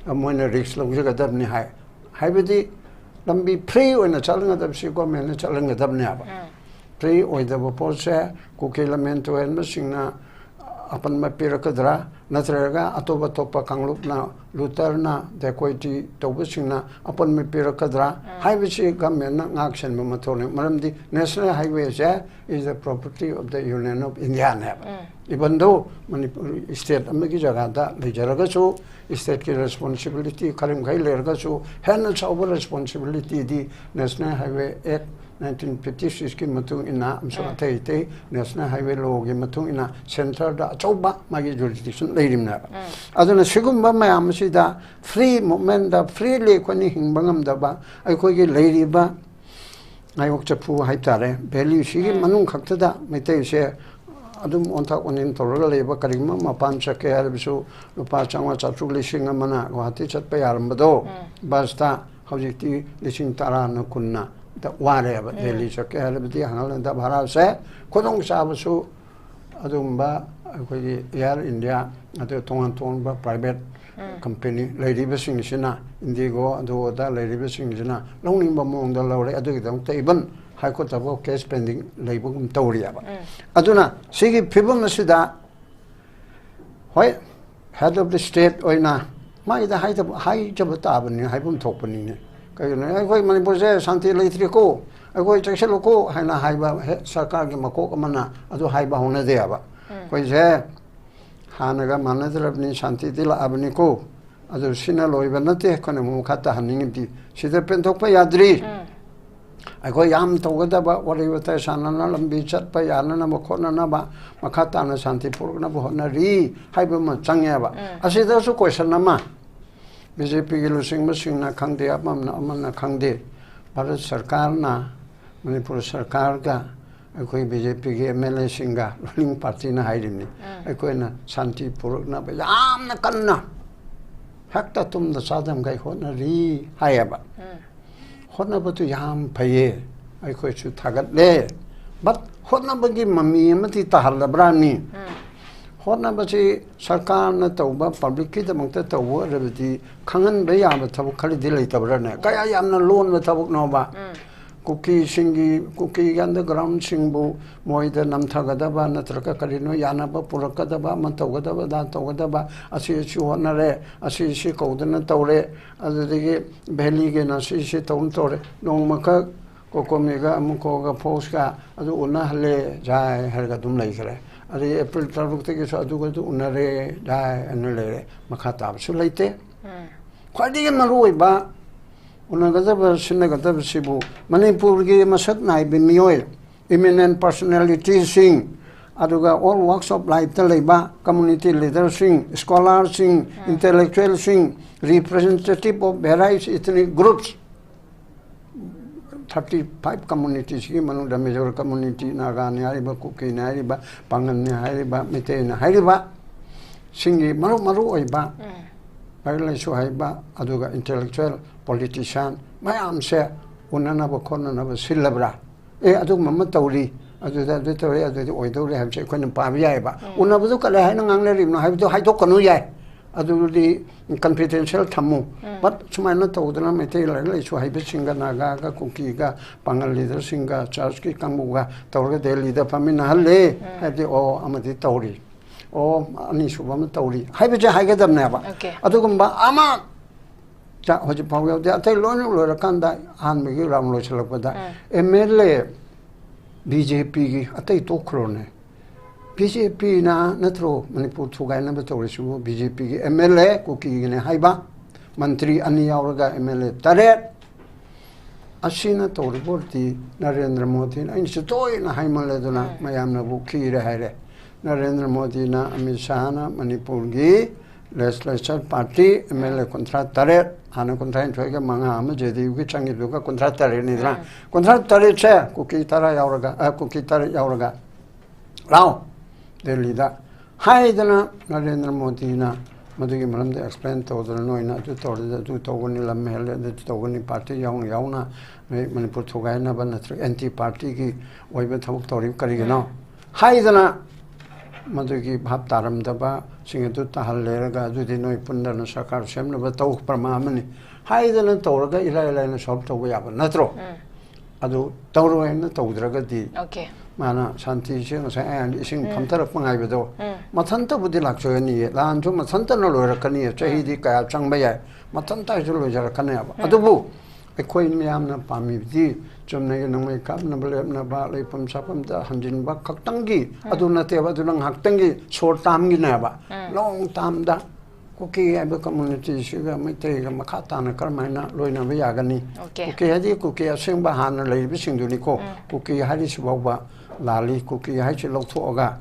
ꯃꯣꯏꯅ risk ꯂꯧꯖꯒꯗꯕꯅꯤ ꯍꯥꯏ꯫ ꯍꯥꯏꯕꯗꯤ ꯂꯝꯕꯤ free ꯑꯣꯏꯅ ꯆꯠꯍꯟꯒꯗꯕꯁꯤ governmentꯅ ꯆꯠꯍꯟꯒꯗꯕꯅꯦꯕ꯫ Free ꯑꯣꯏꯗꯕ ꯄꯣꯠꯁꯦ ꯀꯨꯀꯤ ꯂꯝꯍꯦꯟ ꯇꯨꯍꯦꯟꯕꯁꯤꯡꯅ ꯑꯄꯟꯕ ꯄꯤꯔꯛꯀꯗ꯭ꯔꯥ, ꯅꯠꯇ꯭ꯔꯒ ꯑꯇꯣꯞ ꯑꯇꯣꯞꯄ ꯀꯥꯡꯂꯨꯞꯅ, ꯂꯨꯇꯔꯅ, ꯗꯦꯀꯣꯏꯇꯤ ꯇꯧꯕꯁꯤꯡꯅ ꯑꯄꯟꯕ ꯄꯤꯔꯛꯀꯗ꯭ꯔꯥ ꯍꯥꯏꯕꯁꯤ ꯒꯃꯦꯟꯅ ꯉꯥꯛ ꯁꯦꯟꯕ ꯃꯊꯧꯅꯤ꯫ ꯃꯔꯝꯗꯤ National Highway say is the property of the Union of India ꯅꯦꯕ꯫ Even though ꯃꯅꯤꯄꯨꯔ state ꯑꯃꯒꯤ ꯖꯒꯥꯗ ꯂꯩꯖꯔꯒꯁꯨ, state ꯀꯤ responsibility ꯈꯔ ꯃꯈꯩ ꯂꯩꯔꯒꯁꯨ, ꯍꯦꯟꯅ ꯆꯥꯎꯕ responsibility ꯗꯤ National Highway Act nineteen fifty six ꯀꯤ ꯃꯇꯨꯡ ꯏꯟꯅ ꯑꯃꯁꯨꯡ ꯑꯇꯩ ꯑꯇꯩ National Highway Law ꯒꯤ ꯃꯇꯨꯡ ꯏꯟꯅ centre ꯗ ꯑꯆꯧꯕ ꯃꯥꯒꯤ jurisdiction ꯂꯩꯔꯤꯕꯅꯦꯕ꯫ ꯑꯗꯨꯅ ꯁꯤꯒꯨꯝꯕ ꯃꯌꯥꯝ ꯑꯁꯤꯗ free movement ꯗ freely ꯑꯩꯈꯣꯏꯅ ꯍꯤꯡꯕ ꯉꯝꯗꯕ, ꯑꯩꯈꯣꯏꯒꯤ ꯂꯩꯔꯤꯕ ꯉꯥꯌꯣꯛ ꯆꯐꯨ ꯍꯥꯏꯇꯥꯔꯦ, valley ꯁꯤꯒꯤ ꯃꯅꯨꯡ ꯈꯛꯇꯗ ꯃꯩꯇꯩꯁꯦ ꯑꯗꯨꯝ ꯑꯣꯟꯊꯣꯛ ꯑꯣꯟꯁꯤꯟ ꯇꯧꯔꯒ ꯂꯩꯕ, ꯀꯔꯤꯒꯨꯝꯕ ꯃꯄꯥꯟ ꯆꯠꯀꯦ ꯍꯥꯏꯔꯕꯁꯨ ꯂꯨꯄꯥ ꯆꯥꯝꯃꯉꯥ, ꯆꯥꯇ꯭ꯔꯨꯛ, ꯂꯤꯁꯤꯡ ꯑꯃꯅ ꯒꯨꯋꯥꯍꯥꯇꯤ ꯆꯠꯄ ꯌꯥꯔꯝꯕꯗꯣ, bus ꯇ ꯍꯧꯖꯤꯛꯇꯤ ꯂꯤꯁꯤꯡ ꯇꯔꯥꯅ, ꯀꯨꯟꯅ ꯗ ꯋꯥꯔꯦꯕ꯫ Delhi ꯆꯠꯀꯦ ꯍꯥꯏꯔꯕꯗꯤ ꯍꯪꯒꯠ ꯍꯟꯗ ꯚꯔꯥꯁꯦ, ꯈꯨꯗꯣꯡꯆꯥꯕꯁꯨ ꯑꯗꯨꯒꯨꯝꯕ ꯑꯩꯈꯣꯏꯒꯤ Air India, ꯑꯗꯨ ꯇꯣꯉꯥꯟ ꯇꯣꯉꯥꯟꯕ private company ꯂꯩꯔꯤꯕꯁꯤꯡꯁꯤꯅ, IndiGo ꯑꯗꯨ ꯑꯗꯥ ꯂꯩꯔꯤꯕꯁꯤꯡꯁꯤꯅ ꯂꯧꯅꯤꯡꯕ ꯃꯑꯣꯡꯗ ꯂꯧꯔꯦ꯫ ꯑꯗꯨꯒꯤꯗꯃꯛꯇ even High Court ꯇꯐꯥꯎ case pending ꯂꯩꯕꯒꯨꯝ ꯇꯧꯔꯤꯑꯕ꯫ ꯑꯗꯨꯅ ꯁꯤꯒꯤ ꯐꯤꯕꯝ ꯑꯁꯤꯗ, ꯍꯣꯏ, head of the state ꯑꯣꯏꯅ ꯃꯥꯒꯤꯗ ꯍꯥꯏꯗꯕ, ꯍꯥꯏꯖꯕ ꯇꯥꯕꯅꯤ, ꯍꯥꯏꯐꯝ ꯊꯣꯛꯄꯅꯤꯅꯦ꯫ ꯀꯩꯒꯤꯅꯣ, "ꯑꯩꯈꯣꯏ ꯃꯅꯤꯄꯨꯔꯁꯦ ꯁꯥꯟꯇꯤ ꯂꯩꯇ꯭ꯔꯦꯀꯣ, ꯑꯩꯈꯣꯏ ꯆꯦꯛꯁꯤꯜꯂꯨꯀꯣ" ꯍꯥꯏꯅ ꯍꯥꯏꯕ ꯍꯦ-, ꯁꯔꯀꯥꯔꯒꯤ ꯃꯀꯣꯛ ꯑꯃꯅ ꯑꯗꯨ ꯍꯥꯏꯕ ꯍꯧꯅꯗꯦꯕ꯫ ꯑꯩꯈꯣꯏꯁꯦ ꯍꯥꯟꯅꯒ ꯃꯥꯟꯅꯗ꯭ꯔꯕꯅꯤ, ꯁꯥꯟꯇꯤꯗꯤ ꯂꯥꯛꯑꯕꯅꯤꯀꯣ꯫ ꯑꯗꯨ ꯁꯤꯅ ꯂꯣꯏꯕ ꯅꯠꯇꯦ, ꯑꯩꯈꯣꯏꯅ ꯑꯃꯨꯛ ꯃꯈꯥ ꯇꯥꯍꯟꯅꯤꯡꯉꯤꯕꯗꯤ ꯁꯤꯗ ꯄꯦꯟꯊꯣꯛꯄ ꯌꯥꯗ꯭ꯔꯤ꯫ ꯑꯩꯈꯣꯏ ꯌꯥꯝ ꯇꯧꯒꯗꯕ, ꯋꯥꯔꯤ ꯋꯥꯇꯥꯏ ꯁꯥꯟꯅꯅ, ꯂꯝꯕꯤ ꯆꯠꯄ ꯌꯥꯅꯅꯕ ꯈꯣꯠꯅꯅꯕ, ꯃꯈꯥ ꯇꯥꯅ ꯁꯥꯟꯇꯤ ꯄꯨꯔꯛꯅꯕ ꯍꯣꯠꯅꯔꯤ ꯍꯥꯏꯕ ꯑꯃ ꯆꯪꯉꯦꯕ꯫ ꯑꯁꯤꯗꯁꯨ question ꯑꯃ, BJP ꯒꯤ ꯂꯨꯆꯤꯡꯕꯁꯤꯡꯅ ꯈꯪꯗꯦ, ꯑꯃꯅ, ꯑꯃꯅ ꯈꯪꯗꯦ, ꯚꯥꯔꯠ ꯁꯔꯀꯥꯔꯅ ꯃꯅꯤꯄꯨꯔ ꯁꯔꯀꯥꯔꯒ ꯑꯩꯈꯣꯏ BJP ꯒꯤ MLA ꯁꯤꯡꯒ ruling party ꯅ ꯍꯥꯏꯔꯤꯕꯅꯤ, ꯑꯩꯈꯣꯏꯅ ꯁꯥꯟꯇꯤ ꯄꯨꯔꯛꯅꯕ ꯌꯥꯝꯅ ꯀꯟꯅ ꯍꯦꯛꯇ ꯇꯨꯝꯗ ꯆꯥꯗꯝꯈꯩ ꯍꯣꯠꯅꯔꯤ ꯍꯥꯏꯌꯦꯕ꯫ ꯍꯣꯠꯅꯕꯗꯨ ꯌꯥꯝ ꯐꯩꯌꯦ, ꯑꯩꯈꯣꯏꯁꯨ ꯊꯥꯒꯠꯂꯦ꯫ But ꯍꯣꯠꯅꯕꯒꯤ ꯃꯃꯤ ꯑꯃꯗꯤ ꯇꯥꯍꯜꯂꯕ꯭ꯔꯥꯅꯤ? ꯍꯣꯠꯅꯕꯁꯤ ꯁꯔꯀꯥꯔꯅ ꯇꯧꯕ, public ꯀꯤꯗꯃꯛꯇ ꯇꯧꯕ ꯑꯣꯏꯔꯕꯗꯤ ꯈꯪꯍꯟꯕ ꯌꯥꯕ ꯊꯕꯛ ꯈꯔꯗꯤ ꯂꯩꯇꯕ꯭ꯔꯥꯅꯦ? ꯀꯌꯥ ꯌꯥꯝꯅ ꯂꯣꯟꯕ ꯊꯕꯛꯅꯣꯕ? ꯀꯨꯀꯤꯁꯤꯡꯒꯤ, ꯀꯨꯀꯤꯒꯤ ꯑꯟꯗꯔꯒ꯭ꯔꯥꯎꯟꯁꯤꯡꯕꯨ ꯃꯣꯏꯗ ꯅꯝꯊꯒꯗꯕ ꯅꯠꯇ꯭ꯔꯒ ꯀꯔꯤꯅꯣ ꯌꯥꯅꯕ ꯄꯨꯔꯛꯀꯗꯕ, ꯑꯃ ꯇꯧꯒꯗꯕ, ꯑꯗꯥ ꯇꯧꯒꯗꯕ, ꯑꯁꯤ ꯑꯁꯤ ꯍꯣꯠꯅꯔꯦ, ꯑꯁꯤ ꯑꯁꯤ ꯀꯧꯗꯅ ꯇꯧꯔꯦ, ꯑꯗꯨꯗꯒꯤ ꯚꯦꯂꯤꯒꯤꯅ ꯑꯁꯤ ꯑꯁꯤ ꯇꯧꯅ ꯇꯧꯔꯦ꯫ ꯅꯣꯡꯃꯈꯛ ꯀꯣꯀꯣꯃꯤꯒ ꯑꯃꯨꯀꯣꯒ ꯐꯣꯛꯁꯀ ꯑꯗꯨ ꯎꯅꯍꯜꯂꯦ, ꯖꯥꯏ ꯍꯥꯏꯔꯒ ꯑꯗꯨꯝ ꯂꯩꯈ꯭ꯔꯦ꯫ ꯑꯗꯒꯤ ꯑꯦꯄ꯭ꯔꯤꯜ ꯇꯔꯨꯛꯇꯒꯤꯁꯨ ꯑꯗꯨꯒ ꯑꯗꯨ ꯎꯅꯔꯦ, ꯖꯥꯏ ꯍꯥꯏꯅ ꯂꯩꯔꯦ꯫ ꯃꯈꯥ ꯇꯥꯕꯁꯨ ꯂꯩꯇꯦ꯫ ꯈ꯭ꯋꯥꯏꯗꯒꯤ ꯃꯔꯨꯑꯣꯏꯕ ꯎꯅꯒꯗꯕ, ꯁꯤꯟꯅꯒꯗꯕꯁꯤꯕꯨ ꯃꯅꯤꯄꯨꯔꯒꯤ ꯃꯁꯛ ꯅꯥꯏꯕ ꯃꯤꯑꯣꯏ, ꯏꯃꯤꯅꯦꯟ ꯄꯔꯁꯣꯅꯦꯂꯤꯇꯤꯁꯤꯡ, ꯑꯗꯨꯒ all walks of lifeꯇ ꯂꯩꯕ ꯀꯝꯃꯨꯅꯤꯇꯤ ꯂꯤꯗꯔꯁꯤꯡ, ꯁ꯭ꯀꯣꯂꯥꯔꯁꯤꯡ, ꯏꯟꯇꯦꯂꯦꯛꯆꯨꯑꯦꯜꯁꯤꯡ, representative of various ethnic groups, thirty five ꯀꯝꯃꯨꯅꯤꯇꯤꯁꯤꯒꯤ ꯃꯅꯨꯡꯗ ꯃꯤꯖꯣꯔ ꯀꯝꯃꯨꯅꯤꯇꯤ, ꯅꯥꯒꯥꯅꯤ ꯍꯥꯏꯔꯤꯕ, ꯀꯨꯀꯤꯅꯤ ꯍꯥꯏꯔꯤꯕ, ꯄꯥꯉꯜꯅꯤ ꯍꯥꯏꯔꯤꯕ, ꯃꯩꯇꯩꯅ ꯍꯥꯏꯔꯤꯕ ꯁꯤꯡꯒꯤ ꯃꯔꯨ ꯃꯔꯨ ꯑꯣꯏꯕ ꯂꯥꯏꯔꯤꯛ ꯂꯥꯏꯁꯨ ꯍꯩꯕ, ꯑꯗꯨꯒ ꯏꯟꯇꯦꯂꯦꯛꯆꯨꯋꯦꯜ, ꯄꯣꯂꯤꯇꯤꯁꯤꯌꯥꯟ ꯃꯌꯥꯝꯁꯦ ꯎꯅꯅꯕ ꯈꯣꯠꯅꯅꯕ ꯁꯤꯜꯂꯕ꯭ꯔꯥ? ꯑꯦ, ꯑꯗꯨꯒꯨꯝꯕ ꯑꯃ ꯇꯧꯔꯤ, ꯑꯗꯨꯗ ꯑꯗꯨ ꯇꯧꯔꯤ, ꯑꯗꯨꯗꯤ ꯑꯣꯏꯗꯧꯔꯤ ꯍꯥꯏꯕꯁꯦ ꯑꯩꯈꯣꯏꯅ ꯄꯥꯕ ꯌꯥꯏꯑꯕ꯫ ꯎꯅꯕꯗꯨ ꯀꯔꯤ ꯍꯥꯏꯅ ꯉꯥꯡꯅꯔꯤꯕꯅꯣ ꯍꯥꯏꯕꯗꯨ ꯍꯥꯏꯗꯣꯛꯀꯅꯨ ꯌꯥꯏ꯫ ꯑꯗꯨꯗꯤ ꯀꯟꯐꯤꯗꯦꯟꯁꯤꯌꯦꯜ ꯊꯝꯃꯨ꯫ ꯕꯠ ꯁꯨꯃꯥꯏꯅ ꯇꯧꯗꯅ ꯃꯩꯇꯩ ꯂꯥꯏꯔꯤꯛ ꯂꯥꯏꯁꯨ ꯍꯩꯕꯁꯤꯡꯒ, ꯅꯥꯒꯥꯒ, ꯀꯨꯀꯤꯒ, ꯄꯥꯉꯜ ꯂꯤꯗꯔꯁꯤꯡꯒ, ꯆꯔꯆꯀꯤ ꯀꯥꯡꯕꯨꯒ ꯇꯧꯔꯒ ꯗꯦꯜꯂꯤꯗ ꯐꯝꯃꯤꯟꯅꯍꯜꯂꯦ꯫ ꯍꯥꯏꯕꯗꯤ, ꯑꯣ, ꯑꯃꯗꯤ ꯇꯧꯔꯤ, ꯑꯣ, ꯑꯅꯤꯁꯨꯕ ꯑꯃ ꯇꯧꯔꯤ ꯍꯥꯏꯕꯁꯦ ꯍꯥꯏꯒꯗꯕꯅꯦꯕ꯫ ꯑꯣꯀꯦ꯫ ꯑꯗꯨꯒꯨꯝꯕ ꯑꯃ ꯆꯥ-, ꯍꯧꯖꯤꯛ ꯐꯥꯎ ꯌꯥꯎꯗꯦ꯫ ꯑꯇꯩ ꯂꯣꯏꯅ ꯂꯣꯏꯔꯀꯥꯟꯗ, ꯑꯍꯥꯟꯕꯒꯤ ꯔꯥꯎꯟ ꯂꯣꯏꯁꯤꯜꯂꯛꯄꯗ, M L A B J ꯄꯤꯒꯤ, ꯑꯇꯩ ꯇꯣꯛꯈ꯭ꯔꯣꯅꯦ, ꯕꯤ ꯖꯦ ꯄꯤꯅ ꯅꯠꯇ꯭ꯔꯣ ꯃꯅꯤꯄꯨꯔ ꯊꯨꯒꯥꯏꯅꯕ ꯇꯧꯔꯤꯁꯤꯕꯨ? ꯕꯤ ꯖꯦ ꯄꯤꯒꯤ ꯑꯦꯝ ꯑꯦꯜ ꯑꯦ ꯀꯨꯀꯤꯒꯤꯅꯦ ꯍꯥꯏꯕ, ꯃꯟꯇ꯭ꯔꯤ ꯑꯅꯤ ꯌꯥꯎꯔꯒ ꯑꯦꯝ ꯑꯦꯜ ꯑꯦ ꯇꯔꯦꯠ, ꯑꯁꯤꯅ ꯇꯧꯔꯤꯕ ꯑꯣꯏꯔꯗꯤ ꯅꯔꯦꯟꯗ꯭ꯔ ꯃꯣꯗꯤꯅ, ꯑꯩꯅꯁꯨ ꯇꯣꯏꯅ ꯍꯥꯏꯃꯜꯂꯦ ꯑꯗꯨꯅ, ꯃꯌꯥꯝꯅꯕꯨ ꯈꯤꯔꯦ ꯍꯥꯏꯔꯦ꯫ ꯅꯔꯦꯟꯗ꯭ꯔ ꯃꯣꯗꯤꯅ, ꯑꯃꯤꯠ ꯁꯥꯍꯅ ꯃꯅꯤꯄꯨꯔꯒꯤ ꯂꯦꯖꯤꯁꯂꯦꯆꯔ ꯄꯥꯔꯇꯤ ꯑꯦꯝ ꯑꯦꯜ ꯑꯦ ꯀꯨꯟꯊ꯭ꯔꯥ ꯇꯔꯦꯠ, ꯍꯥꯟꯅ ꯀꯨꯟꯊ꯭ꯔꯥ ꯅꯤꯊꯣꯏꯒ ꯃꯉꯥ ꯑꯃ ꯖꯦ ꯗꯤ ꯌꯨꯒꯤ ꯆꯪꯈꯤꯕꯗꯨꯒ ꯀꯨꯟꯊ꯭ꯔꯥ ꯇꯔꯦꯠꯅꯤꯗꯅ, ꯀꯨꯟꯊ꯭ꯔꯥ ꯇꯔꯦꯠꯁꯦ ꯀꯨꯀꯤ ꯇꯔꯥ ꯌꯥꯎꯔꯒ, ꯑ, ꯀꯨꯀꯤ ꯇꯔꯦꯠ ꯌꯥꯎꯔꯒ ꯂꯥꯎ ꯗꯦꯜꯂꯤꯗ ꯍꯥꯏꯗꯅ, ꯅꯔꯦꯟꯗ꯭ꯔ ꯃꯣꯗꯤꯅ ꯃꯗꯨꯒꯤ ꯃꯔꯝꯗ ꯑꯦꯛꯁꯄ꯭ꯂꯦꯟ ꯇꯧꯗꯅ, "ꯅꯣꯏꯅ ꯑꯗꯨ ꯇꯧꯔꯗꯤ ꯑꯗꯨ ꯇꯧꯒꯅꯤ, ꯂꯝ ꯍꯦꯜꯂꯦ, ꯑꯗꯨ ꯇꯧꯒꯅꯤ, ꯄꯥꯔꯇꯤ ꯌꯥꯎꯅ ꯌꯥꯎꯅ ꯅꯣꯏ ꯃꯅꯤꯄꯨꯔ ꯊꯨꯒꯥꯏꯅꯕ ꯅꯠꯇ꯭ꯔꯒ ꯑꯦꯟꯇꯤ ꯄꯥꯔꯇꯤꯒꯤ ꯑꯣꯏꯕ ꯊꯕꯛ ꯇꯧꯔꯤꯕ ꯀꯔꯤꯒꯤꯅꯣ?" ꯍꯥꯏꯗꯅ ꯃꯗꯨꯒꯤ ꯚꯥꯞ ꯇꯥꯔꯝꯗꯕꯁꯤꯡ ꯑꯗꯨ ꯇꯥꯍꯜꯂꯦꯔꯒ, "ꯑꯗꯨꯗꯤ ꯅꯣꯏ ꯄꯨꯟꯗꯅ ꯁꯔꯀꯥꯔ ꯁꯦꯝꯅꯕ ꯇꯧ, ꯄ꯭ꯔꯃꯥ ꯑꯃꯅꯤ" ꯍꯥꯏꯗꯅ ꯇꯧꯔꯒ ꯏꯔꯥꯏ ꯂꯥꯏꯅ ꯁꯣꯜꯕ ꯇꯧꯕ ꯌꯥꯕ ꯅꯠꯇ꯭ꯔꯣ? ꯑꯗꯨ ꯇꯧꯔꯣꯏꯅ ꯇꯧꯗ꯭ꯔꯒꯗꯤ ꯑꯣꯀꯦ ꯃꯥꯅ ꯁꯥꯟꯇꯤꯁꯦ ꯉꯁꯥꯏ ꯑꯩꯅ ꯏꯁꯤꯡ ꯐꯝꯊꯔꯛꯄ ꯉꯥꯏꯕꯗꯣ ꯃꯊꯟꯇꯕꯨꯗꯤ ꯂꯥꯛꯆꯒꯅꯤꯌꯦ, ꯂꯥꯟꯁꯨ ꯃꯊꯟꯇꯅ ꯂꯣꯏꯔꯛꯀꯅꯤꯌꯦ, ꯆꯍꯤꯗꯤ ꯀꯌꯥ ꯆꯪꯕ ꯌꯥꯏ, ꯃꯊꯟꯇ ꯍꯥꯏꯁꯨ ꯂꯣꯏꯖꯔꯛꯀꯅꯦꯕ꯫ ꯑꯗꯨꯕꯨ ꯑꯩꯈꯣꯏ ꯃꯤꯌꯥꯝꯅ ꯄꯥꯝꯃꯤꯕꯗꯤ ꯆꯨꯝꯅꯒꯤ ꯅꯣꯡꯃꯩ ꯀꯥꯞꯅꯕ ꯂꯦꯞꯅꯕ, ꯂꯩꯐꯝ ꯆꯥꯐꯝꯗ ꯍꯟꯖꯤꯟꯕ ꯈꯛꯇꯪꯒꯤ ꯑꯗꯨ ꯅꯠꯇꯦꯕ, ꯑꯗꯨꯅ ꯉꯥꯏꯍꯥꯛꯇꯪꯒꯤ ꯁꯣꯔꯠ ꯇꯥꯝꯒꯤꯅꯦꯕ꯫ ꯂꯣꯡ ꯇꯥꯝꯗ ꯀꯨꯀꯤ ꯍꯥꯏꯕ ꯀꯝꯃ꯭ꯌꯨꯅꯤꯇꯤꯁꯤꯒ ꯃꯩꯇꯩꯒ ꯃꯈꯥ ꯇꯥꯅ ꯀꯔꯝꯍꯥꯏꯅ ꯂꯣꯏꯅꯕ ꯌꯥꯒꯅꯤ? ꯑꯣꯀꯦ ꯀꯨꯀꯤ ꯍꯥꯏꯗꯤ ꯀꯨꯀꯤ ꯑꯁꯦꯡꯕ ꯍꯥꯟꯅ ꯂꯩꯔꯤꯕꯁꯤꯡꯗꯨꯅꯤꯀꯣ꯫ ꯀꯨꯀꯤ ꯍꯥꯏꯔꯤꯁꯤ ꯐꯥꯎꯕ ꯂꯥꯜꯂꯤ꯫ ꯀꯨꯀꯤ ꯍꯥꯏꯁꯤ ꯂꯧꯊꯣꯛꯑꯒ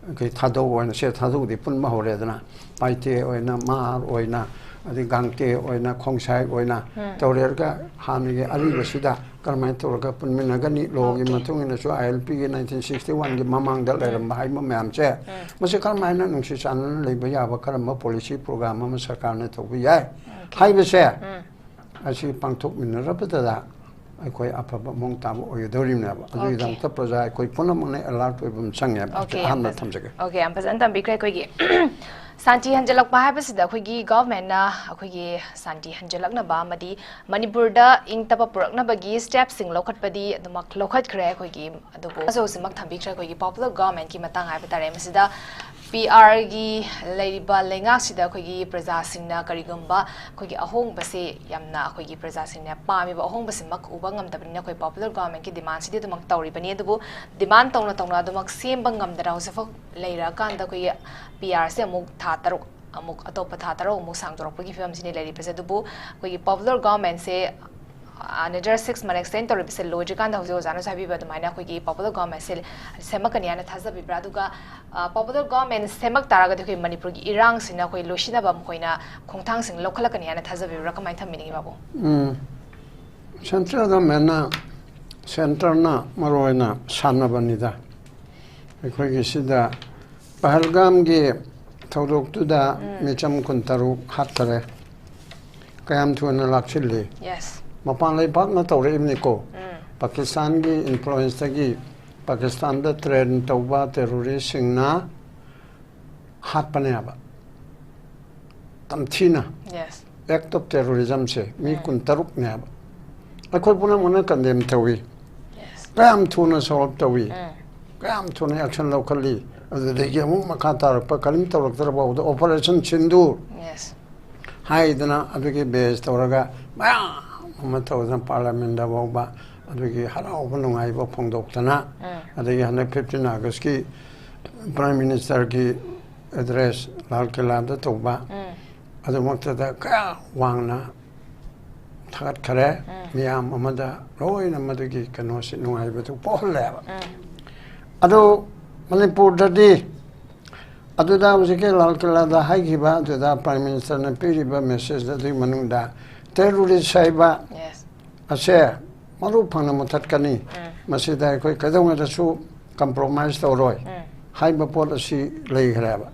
ꯑꯩꯈꯣꯏ ꯊꯥꯗꯧ ꯑꯣꯏꯅ, ꯁꯦ ꯊꯥꯗꯧꯗꯤ ꯄꯨꯟꯕ ꯍꯧꯔꯦꯗꯅ, ꯄꯥꯏꯇꯦ ꯑꯣꯏꯅ, ꯃꯍꯥꯔ ꯑꯣꯏꯅ, ꯑꯗꯩ ꯒꯥꯡꯇꯦ ꯑꯣꯏꯅ, ꯈꯣꯡꯁꯥꯏ ꯑꯣꯏꯅ ꯇꯧꯔꯦꯔꯒ ꯍꯥꯟꯅꯒꯤ ꯑꯔꯤꯕꯁꯤꯗ ꯀꯔꯝꯍꯥꯏꯅ ꯇꯧꯔꯒ ꯄꯨꯟꯃꯤꯟꯅꯒꯅꯤ? ꯂꯣꯒꯤ ꯑꯣꯀꯦ꯫ ꯃꯇꯨꯡ ꯏꯟꯅꯁꯨ, ꯑꯥꯏ ꯑꯦꯜ ꯄꯤꯒꯤ ꯅꯥꯏꯟꯇꯤꯟ ꯁꯤꯛꯁꯇꯤ ꯋꯥꯟꯒꯤ ꯃꯃꯥꯡꯗ ꯂꯩꯔꯝꯕ ꯍꯥꯏꯕ ꯃꯌꯥꯝꯁꯦ, ꯃꯁꯤ ꯀꯔꯝꯍꯥꯏꯅ ꯅꯨꯡꯁꯤ ꯆꯥꯟꯅꯅ ꯂꯩꯕ ꯌꯥꯕ ꯀꯔꯝꯕ ꯄꯣꯂꯤꯁꯤ ꯄ꯭ꯔꯣꯒ꯭ꯔꯥꯝ ꯑꯃ ꯁꯔꯀꯥꯔꯅ ꯇꯧꯕ ꯌꯥꯏ ꯍꯥꯏꯕꯁꯦ, ꯑꯁꯤ ꯄꯥꯡꯊꯣꯛꯃꯤꯟꯅꯔꯕꯗꯗ ꯑꯩꯈꯣꯏ ꯑꯐꯕ ꯃꯑꯣꯡ ꯇꯥꯕ ꯑꯣꯏꯒꯗꯧꯔꯤꯕꯅꯦꯕ꯫ ꯑꯗꯨꯒꯤꯗꯃꯛꯇ ꯄ꯭ꯔꯖꯥ ꯑꯩꯈꯣꯏ ꯄꯨꯝꯅꯃꯛꯅ ꯑꯦꯂꯥꯔꯠ ꯑꯣꯏꯕ ꯑꯃ ꯆꯪꯉꯦꯕ꯫ ꯑꯣꯀꯦ, ꯑꯍꯥꯟꯕ ꯌꯥꯝ ꯐꯖ- ꯊꯝꯖꯒꯦ꯫ ꯑꯣꯀꯦ, ꯌꯥꯝ ꯐꯖꯅ ꯇꯝꯕꯤꯈ꯭ꯔꯦ꯫ ꯑꯩꯈꯣꯏꯒꯤ ꯁꯥꯟꯇꯤ ꯍꯟꯖꯤꯜꯂꯛꯄ ꯍꯥꯏꯕꯁꯤꯗ ꯑꯩꯈꯣꯏꯒꯤ ꯒꯚꯔꯟꯃꯦꯟꯠꯅ ꯑꯩꯈꯣꯏꯒꯤ ꯁꯥꯟꯇꯤ ꯍꯟꯖꯤꯜꯂꯛꯅꯕ ꯑꯃꯗꯤ ꯃꯅꯤꯄꯨꯔꯗ ꯏꯪ ꯇꯞꯄ ꯄꯨꯔꯛꯅꯕꯒꯤ ꯁ꯭ꯇꯦꯞꯁꯤꯡ ꯂꯧꯈꯠꯄꯗꯤ ꯑꯗꯨꯃꯛ ꯂꯧꯈꯠꯈ꯭ꯔꯦ꯫ ꯑꯩꯈꯣꯏꯒꯤ ꯑꯗꯨꯕꯨ ꯍꯧꯖꯤꯛꯃꯛ ꯊꯝꯕꯤꯈ꯭ꯔꯦ ꯑꯩꯈꯣꯏꯒꯤ ꯄꯣꯄꯨꯂꯔ ꯒꯚꯔꯟꯃꯦꯟꯠꯀꯤ ꯃꯇꯥꯡ ꯍꯥꯏꯕ ꯇꯥꯔꯦ꯫ ꯃꯁꯤꯗ ꯄꯤ ꯑꯥꯔꯒꯤ ꯂꯩꯔꯤꯕ ꯂꯩꯉꯥꯛꯁꯤꯗ ꯑꯩꯈꯣꯏꯒꯤ ꯄ꯭ꯔꯖꯥꯁꯤꯡꯅ ꯀꯔꯤꯒꯨꯝꯕ ꯑꯩꯈꯣꯏꯒꯤ ꯑꯍꯣꯡꯕꯁꯦ ꯌꯥꯝꯅ ꯑꯩꯈꯣꯏꯒꯤ ꯄ꯭ꯔꯖꯥꯁꯤꯡꯅ ꯄꯥꯝꯃꯤꯕ ꯑꯍꯣꯡꯕꯁꯤꯃꯛ ꯎꯕ ꯉꯝꯗꯕꯅꯤꯅ ꯑꯩꯈꯣꯏ ꯄꯣꯄꯨꯂꯔ ꯒꯚꯔꯟꯃꯦꯟꯠꯀꯤ ꯗꯤꯃꯥꯟꯁꯤꯗꯤ ꯑꯗꯨꯃꯛ ꯇꯧꯔꯤꯕꯅꯤ꯫ ꯑꯗꯨꯕꯨ ꯗꯤꯃꯥꯟ ꯇꯧꯅ ꯇꯧꯅ ꯑꯗꯨꯃꯛ ꯁꯦꯝꯕ ꯉꯝꯗꯅ ꯍꯧꯖꯤꯛꯐꯥꯎ ꯂꯩꯔꯛꯑꯀꯥꯟꯗ ꯑꯩꯈꯣꯏꯒꯤ ꯄꯤ ꯑꯥꯔꯁꯦ ꯑꯃꯨꯛ ꯊꯥ ꯇꯔꯨꯛ ꯑꯃꯨꯛ ꯑꯇꯣꯞꯄ ꯊꯥ ꯇꯔꯨꯛ ꯑꯃꯨꯛ ꯁꯥꯡꯗꯣꯔꯛꯄꯒꯤ ꯐꯤꯕꯝꯁꯤꯅꯤ ꯂꯩꯔꯤꯕꯁꯦ꯫ ꯑꯗꯨꯕꯨ ꯑꯩꯈꯣꯏꯒꯤ ꯄꯣꯄꯨꯂꯔ ꯒꯚꯔꯟꯃꯦꯟꯠꯁꯦ another six month extend ꯇꯧꯔꯤꯕꯁꯦ ꯂꯣꯏꯗ꯭ꯔꯤꯀꯥꯟꯗ ꯍꯧꯖꯤꯛ ꯑꯣꯖꯥꯅꯁꯨ ꯍꯥꯏꯕꯤꯕ ꯑꯗꯨꯃꯥꯏꯅ ꯑꯩꯈꯣꯏꯒꯤ ꯄꯣꯄꯨꯂꯔ ꯒꯚꯔꯟꯃꯦꯟꯠꯁꯦ ꯁꯦꯝꯃꯛꯀꯅꯤ ꯍꯥꯏꯅ ꯊꯥꯖꯕꯤꯕ꯭ꯔꯥ? ꯑꯗꯨꯒ ꯄꯣꯄꯨꯂꯔ ꯒꯚꯔꯟꯃꯦꯟꯠ ꯁꯦꯝꯃꯛ ꯇꯥꯔꯒꯗꯤ ꯑꯩꯈꯣꯏ ꯃꯅꯤꯄꯨꯔꯒꯤ ꯏꯔꯥꯡꯁꯤꯅ ꯑꯩꯈꯣꯏ ꯂꯣꯏꯁꯤꯟꯅꯕ ꯃꯈꯣꯏꯅ ꯈꯣꯡꯊꯥꯡꯁꯤꯡ ꯂꯧꯈꯠꯂꯛꯀꯅꯤ ꯍꯥꯏꯅ ꯊꯥꯖꯕꯤꯕ꯭ꯔꯥ? ꯀꯃꯥꯏꯅ ꯊꯝꯕꯤꯅꯤꯡꯉꯤ ꯕꯥꯕꯨ? ꯎꯝ, ꯁꯦꯟꯇ꯭ꯔꯦꯜ ꯒꯚꯔꯟꯃꯦꯟꯠꯅ ꯁꯦꯟꯇꯔꯅ ꯃꯔꯨ ꯑꯣꯏꯅ ꯁꯥꯟꯅꯕꯅꯤꯗ꯫ ꯑꯩꯈꯣꯏꯒꯤ ꯁꯤꯗ ꯄꯍꯜꯒꯥꯝꯒꯤ ꯊꯧꯗꯣꯛꯇꯨꯗ ꯃꯤꯆꯝ ꯀꯨꯟꯇꯔꯨꯛ ꯍꯥꯠꯈꯔꯦ꯫ ꯀꯌꯥꯝ ꯊꯨꯅ ꯂꯥꯛꯁꯤꯜꯂꯤ? ꯌꯦꯁ ꯃꯄꯥꯟ ꯂꯩꯕꯥꯛꯅ ꯇꯧꯔꯛꯏꯕꯅꯤꯀꯣ꯫ ꯄꯥꯀꯤꯁꯇꯥꯟꯒꯤ ꯏꯟꯐ꯭ꯂꯨꯌꯦꯟꯁꯇꯒꯤ ꯄꯥꯀꯤꯁꯇꯥꯟꯗ ꯇ꯭ꯔꯦꯟ ꯇꯧꯕ ꯇꯦꯔꯣꯔꯤꯁꯁꯤꯡꯅ ꯍꯥꯠꯄꯅꯦꯕ, ꯇꯝꯊꯤꯅ꯫ ꯌꯦꯁ ꯑꯦꯛ ꯑꯣꯐ ꯇꯦꯔꯣꯔꯤꯖꯝꯁꯦ ꯃꯤ ꯀꯨꯟꯇꯔꯨꯛꯅꯦꯕ꯫ ꯑꯩꯈꯣꯏ ꯄꯨꯝꯅꯃꯛꯅ ꯀꯟꯗꯦꯝ ꯇꯧꯏ꯫ ꯀꯌꯥꯝ ꯊꯨꯅ ꯁꯣꯜꯕ ꯇꯧꯏ, ꯀꯌꯥꯝ ꯊꯨꯅ ꯑꯦꯛꯁꯟ ꯂꯧꯈꯠꯂꯤ꯫ ꯑꯗꯨꯗꯒꯤ ꯑꯃꯨꯛ ꯃꯈꯥ ꯇꯥꯔꯛꯄ ꯀꯔꯤꯝ ꯇꯧꯔꯛꯇ꯭ꯔ ꯐꯥꯎꯕꯗ ꯑꯣꯄꯔꯦꯁꯟ ꯁꯤꯟꯗꯨꯔ ꯌꯦꯁ ꯍꯥꯏꯗꯅ ꯑꯗꯨꯒꯤ ꯕꯦꯖ ꯇꯧꯔꯒ ꯃꯌꯥꯝ ꯑꯃ ꯇꯧꯗꯅ ꯄꯥꯔꯂꯤꯌꯥꯃꯦꯟꯗ ꯐꯥꯎꯕ ꯑꯗꯨꯒꯤ ꯍꯔꯥꯎꯕ ꯅꯨꯡꯉꯥꯏꯕ ꯐꯣꯡꯗꯣꯛꯇꯅ, ꯑꯗꯒꯤ ꯍꯟꯗꯛ ꯐꯤꯐꯇꯤꯟ ꯑꯥꯒꯁꯀꯤ ꯄ꯭ꯔꯥꯏꯝ ꯃꯤꯅꯤꯁꯇꯔꯒꯤ ꯑꯦꯗ꯭ꯔꯦꯁ ꯂꯥꯜ ꯀꯤꯂꯥꯗ ꯇꯧꯕ ꯑꯗꯨꯃꯛꯇꯗ ꯀꯌꯥ ꯋꯥꯡꯅ ꯊꯥꯒꯠꯈꯔꯦ꯫ ꯃꯤꯌꯥꯝ ꯑꯃꯗ ꯂꯣꯏꯅ ꯃꯗꯨꯒꯤ ꯀꯩꯅꯣꯁꯤ ꯅꯨꯡꯉꯥꯏꯕꯗꯨ ꯄꯣꯛꯍꯜꯂꯦꯕ꯫ ꯑꯗꯨ ꯃꯅꯤꯄꯨꯔꯗꯗꯤ ꯑꯗꯨꯗ ꯍꯧꯖꯤꯛꯀꯤ ꯂꯥꯜ ꯀꯤꯂꯥꯗ ꯍꯥꯏꯈꯤꯕ ꯑꯗꯨꯗ ꯄ꯭ꯔꯥꯏꯝ ꯃꯤꯅꯤꯁꯇꯔꯅ ꯄꯤꯔꯤꯕ ꯃꯦꯁꯦꯖ ꯑꯗꯨꯒꯤ ꯃꯅꯨꯡꯗ ꯇꯦꯔꯣꯔꯤꯁ ꯍꯥꯏꯕ ꯌꯦꯁ ꯑꯁꯦ ꯃꯔꯨ ꯐꯪꯅ ꯃꯨꯊꯠꯀꯅꯤ꯫ ꯃꯁꯤꯗ ꯑꯩꯈꯣꯏ ꯀꯩꯗꯧꯉꯩꯗꯁꯨ ꯀꯝꯄ꯭ꯔꯣꯃꯥꯏꯁ ꯇꯧꯔꯣꯏ ꯍꯥꯏꯕ ꯄꯣꯠ ꯑꯁꯤ ꯂꯩꯈ꯭ꯔꯦꯕ꯫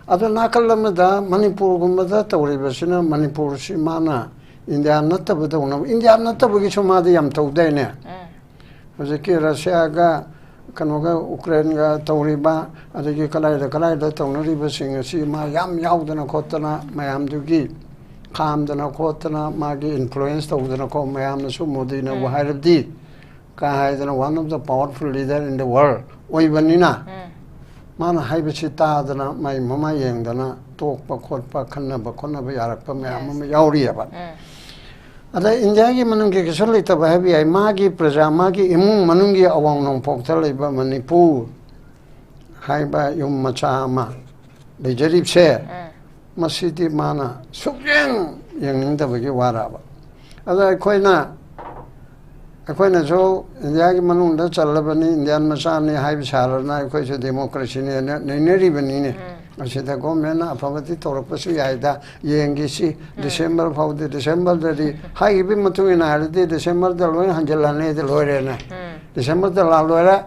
ꯑꯗꯣ ꯅꯥꯀꯜ ꯑꯃꯗ ꯃꯅꯤꯄꯨꯔꯒꯨꯝꯕꯗ ꯇꯧꯔꯤꯕꯁꯤꯅ ꯃꯅꯤꯄꯨꯔꯁꯤ ꯃꯥꯅ ꯏꯟꯗꯤꯌꯥ ꯅꯠꯇꯕꯗꯧꯅ, ꯏꯟꯗꯤꯌꯥ ꯅꯠꯇꯕꯒꯤꯁꯨ ꯃꯥꯗꯤ ꯌꯥꯝ ꯇꯧꯗꯥꯏꯅꯦ꯫ ꯍꯧꯖꯤꯛꯀꯤ ꯔꯁꯤꯌꯥꯒ ꯀꯩꯅꯣꯒ ꯎꯀ꯭ꯔꯦꯟꯒ ꯇꯧꯔꯤꯕ, ꯑꯗꯒꯤ ꯀꯗꯥꯏꯗ ꯀꯗꯥꯏꯗ ꯇꯧꯅꯔꯤꯕꯁꯤꯡ ꯑꯁꯤ ꯃꯥ ꯌꯥꯝ ꯌꯥꯎꯗꯅ ꯈꯣꯠꯇꯅ ꯃꯌꯥꯝꯗꯨꯒꯤ ꯈꯥꯝꯗꯅ ꯈꯣꯠꯇꯅ ꯃꯥꯒꯤ ꯏꯟꯐ꯭ꯂꯨꯌꯦꯟꯁ ꯇꯧꯗꯅꯀꯣ, ꯃꯌꯥꯝꯅꯁꯨ ꯃꯣꯗꯤꯅꯕꯨ ꯍꯥꯏꯔꯕꯗꯤ ꯀꯥ ꯍꯥꯏꯗꯅ one of the powerful leader in the world ꯑꯣꯏꯕꯅꯤꯅ ꯃꯥꯅ ꯍꯥꯏꯕꯁꯤ ꯇꯥꯗꯅ ꯃꯥꯏ ꯃꯃꯥꯏ ꯌꯦꯡꯗꯅ ꯇꯣꯛꯄ ꯈꯣꯠꯄ ꯈꯟꯅꯕ ꯈꯣꯠꯅꯕ ꯌꯥꯔꯛꯄ ꯃꯌꯥꯝ ꯑꯃ ꯌꯥꯎꯔꯤꯑꯕ꯫ ꯑꯗ ꯏꯟꯗꯤꯌꯥꯒꯤ ꯃꯅꯨꯡꯒꯤ ꯀꯩꯁꯨ ꯂꯩꯇꯕ ꯍꯥꯏꯕ ꯌꯥꯏ, ꯃꯥꯒꯤ ꯄ꯭ꯔꯖꯥ, ꯃꯥꯒꯤ ꯏꯃꯨꯡ ꯃꯅꯨꯡꯒꯤ ꯑꯋꯥꯡ ꯅꯣꯡꯄꯣꯛꯇ ꯂꯩꯕ ꯃꯅꯤꯄꯨꯔ ꯍꯥꯏꯕ ꯌꯨꯝ ꯃꯆꯥ ꯑꯃ ꯂꯩꯖꯔꯤꯕꯁꯦ, ꯃꯁꯤꯗꯤ ꯃꯥꯅ ꯁꯨꯛꯌꯦꯡ ꯌꯦꯡꯅꯤꯡꯗꯕꯒꯤ ꯋꯥꯔꯕ꯫ ꯑꯗ ꯑꯩꯈꯣꯏꯅ ꯑꯩꯈꯣꯏꯅꯁꯨ ꯏꯟꯗꯤꯌꯥꯒꯤ ꯃꯅꯨꯡꯗ ꯆꯜꯂꯕꯅꯤ, ꯏꯟꯗꯤꯌꯥꯟ ꯃꯆꯥꯅꯤ ꯍꯥꯏꯕ ꯁꯥꯔꯗꯅ ꯑꯩꯈꯣꯏꯁꯨ ꯗꯦꯃꯣꯀ꯭ꯔꯦꯁꯤꯅꯦꯅ ꯅꯩꯅꯔꯤꯕꯅꯤꯅꯦ꯫ ꯑꯁꯤꯗ ꯒꯣꯔꯃꯦꯟꯅ ꯑꯐꯕꯗꯤ ꯇꯧꯔꯛꯄꯁꯨ ꯌꯥꯏꯗ, ꯌꯦꯡꯈꯤꯁꯤ꯫ ꯗꯤꯁꯦꯝꯕꯔ ꯐꯥꯎꯗꯤ, ꯗꯤꯁꯦꯝꯕꯔꯗꯗꯤ ꯍꯥꯏꯈꯤꯕꯒꯤ ꯃꯇꯨꯡ ꯏꯟꯅ ꯍꯥꯏꯔꯗꯤ ꯗꯤꯁꯦꯝꯕꯔꯗ ꯂꯣꯏꯅ ꯍꯟꯖꯤꯜꯂꯅꯤ, ꯑꯗꯨ ꯂꯣꯏꯔꯦꯅꯦ꯫ ꯗꯤꯁꯦꯝꯕꯔꯗ ꯂꯥꯜ ꯂꯣꯏꯔꯦ꯫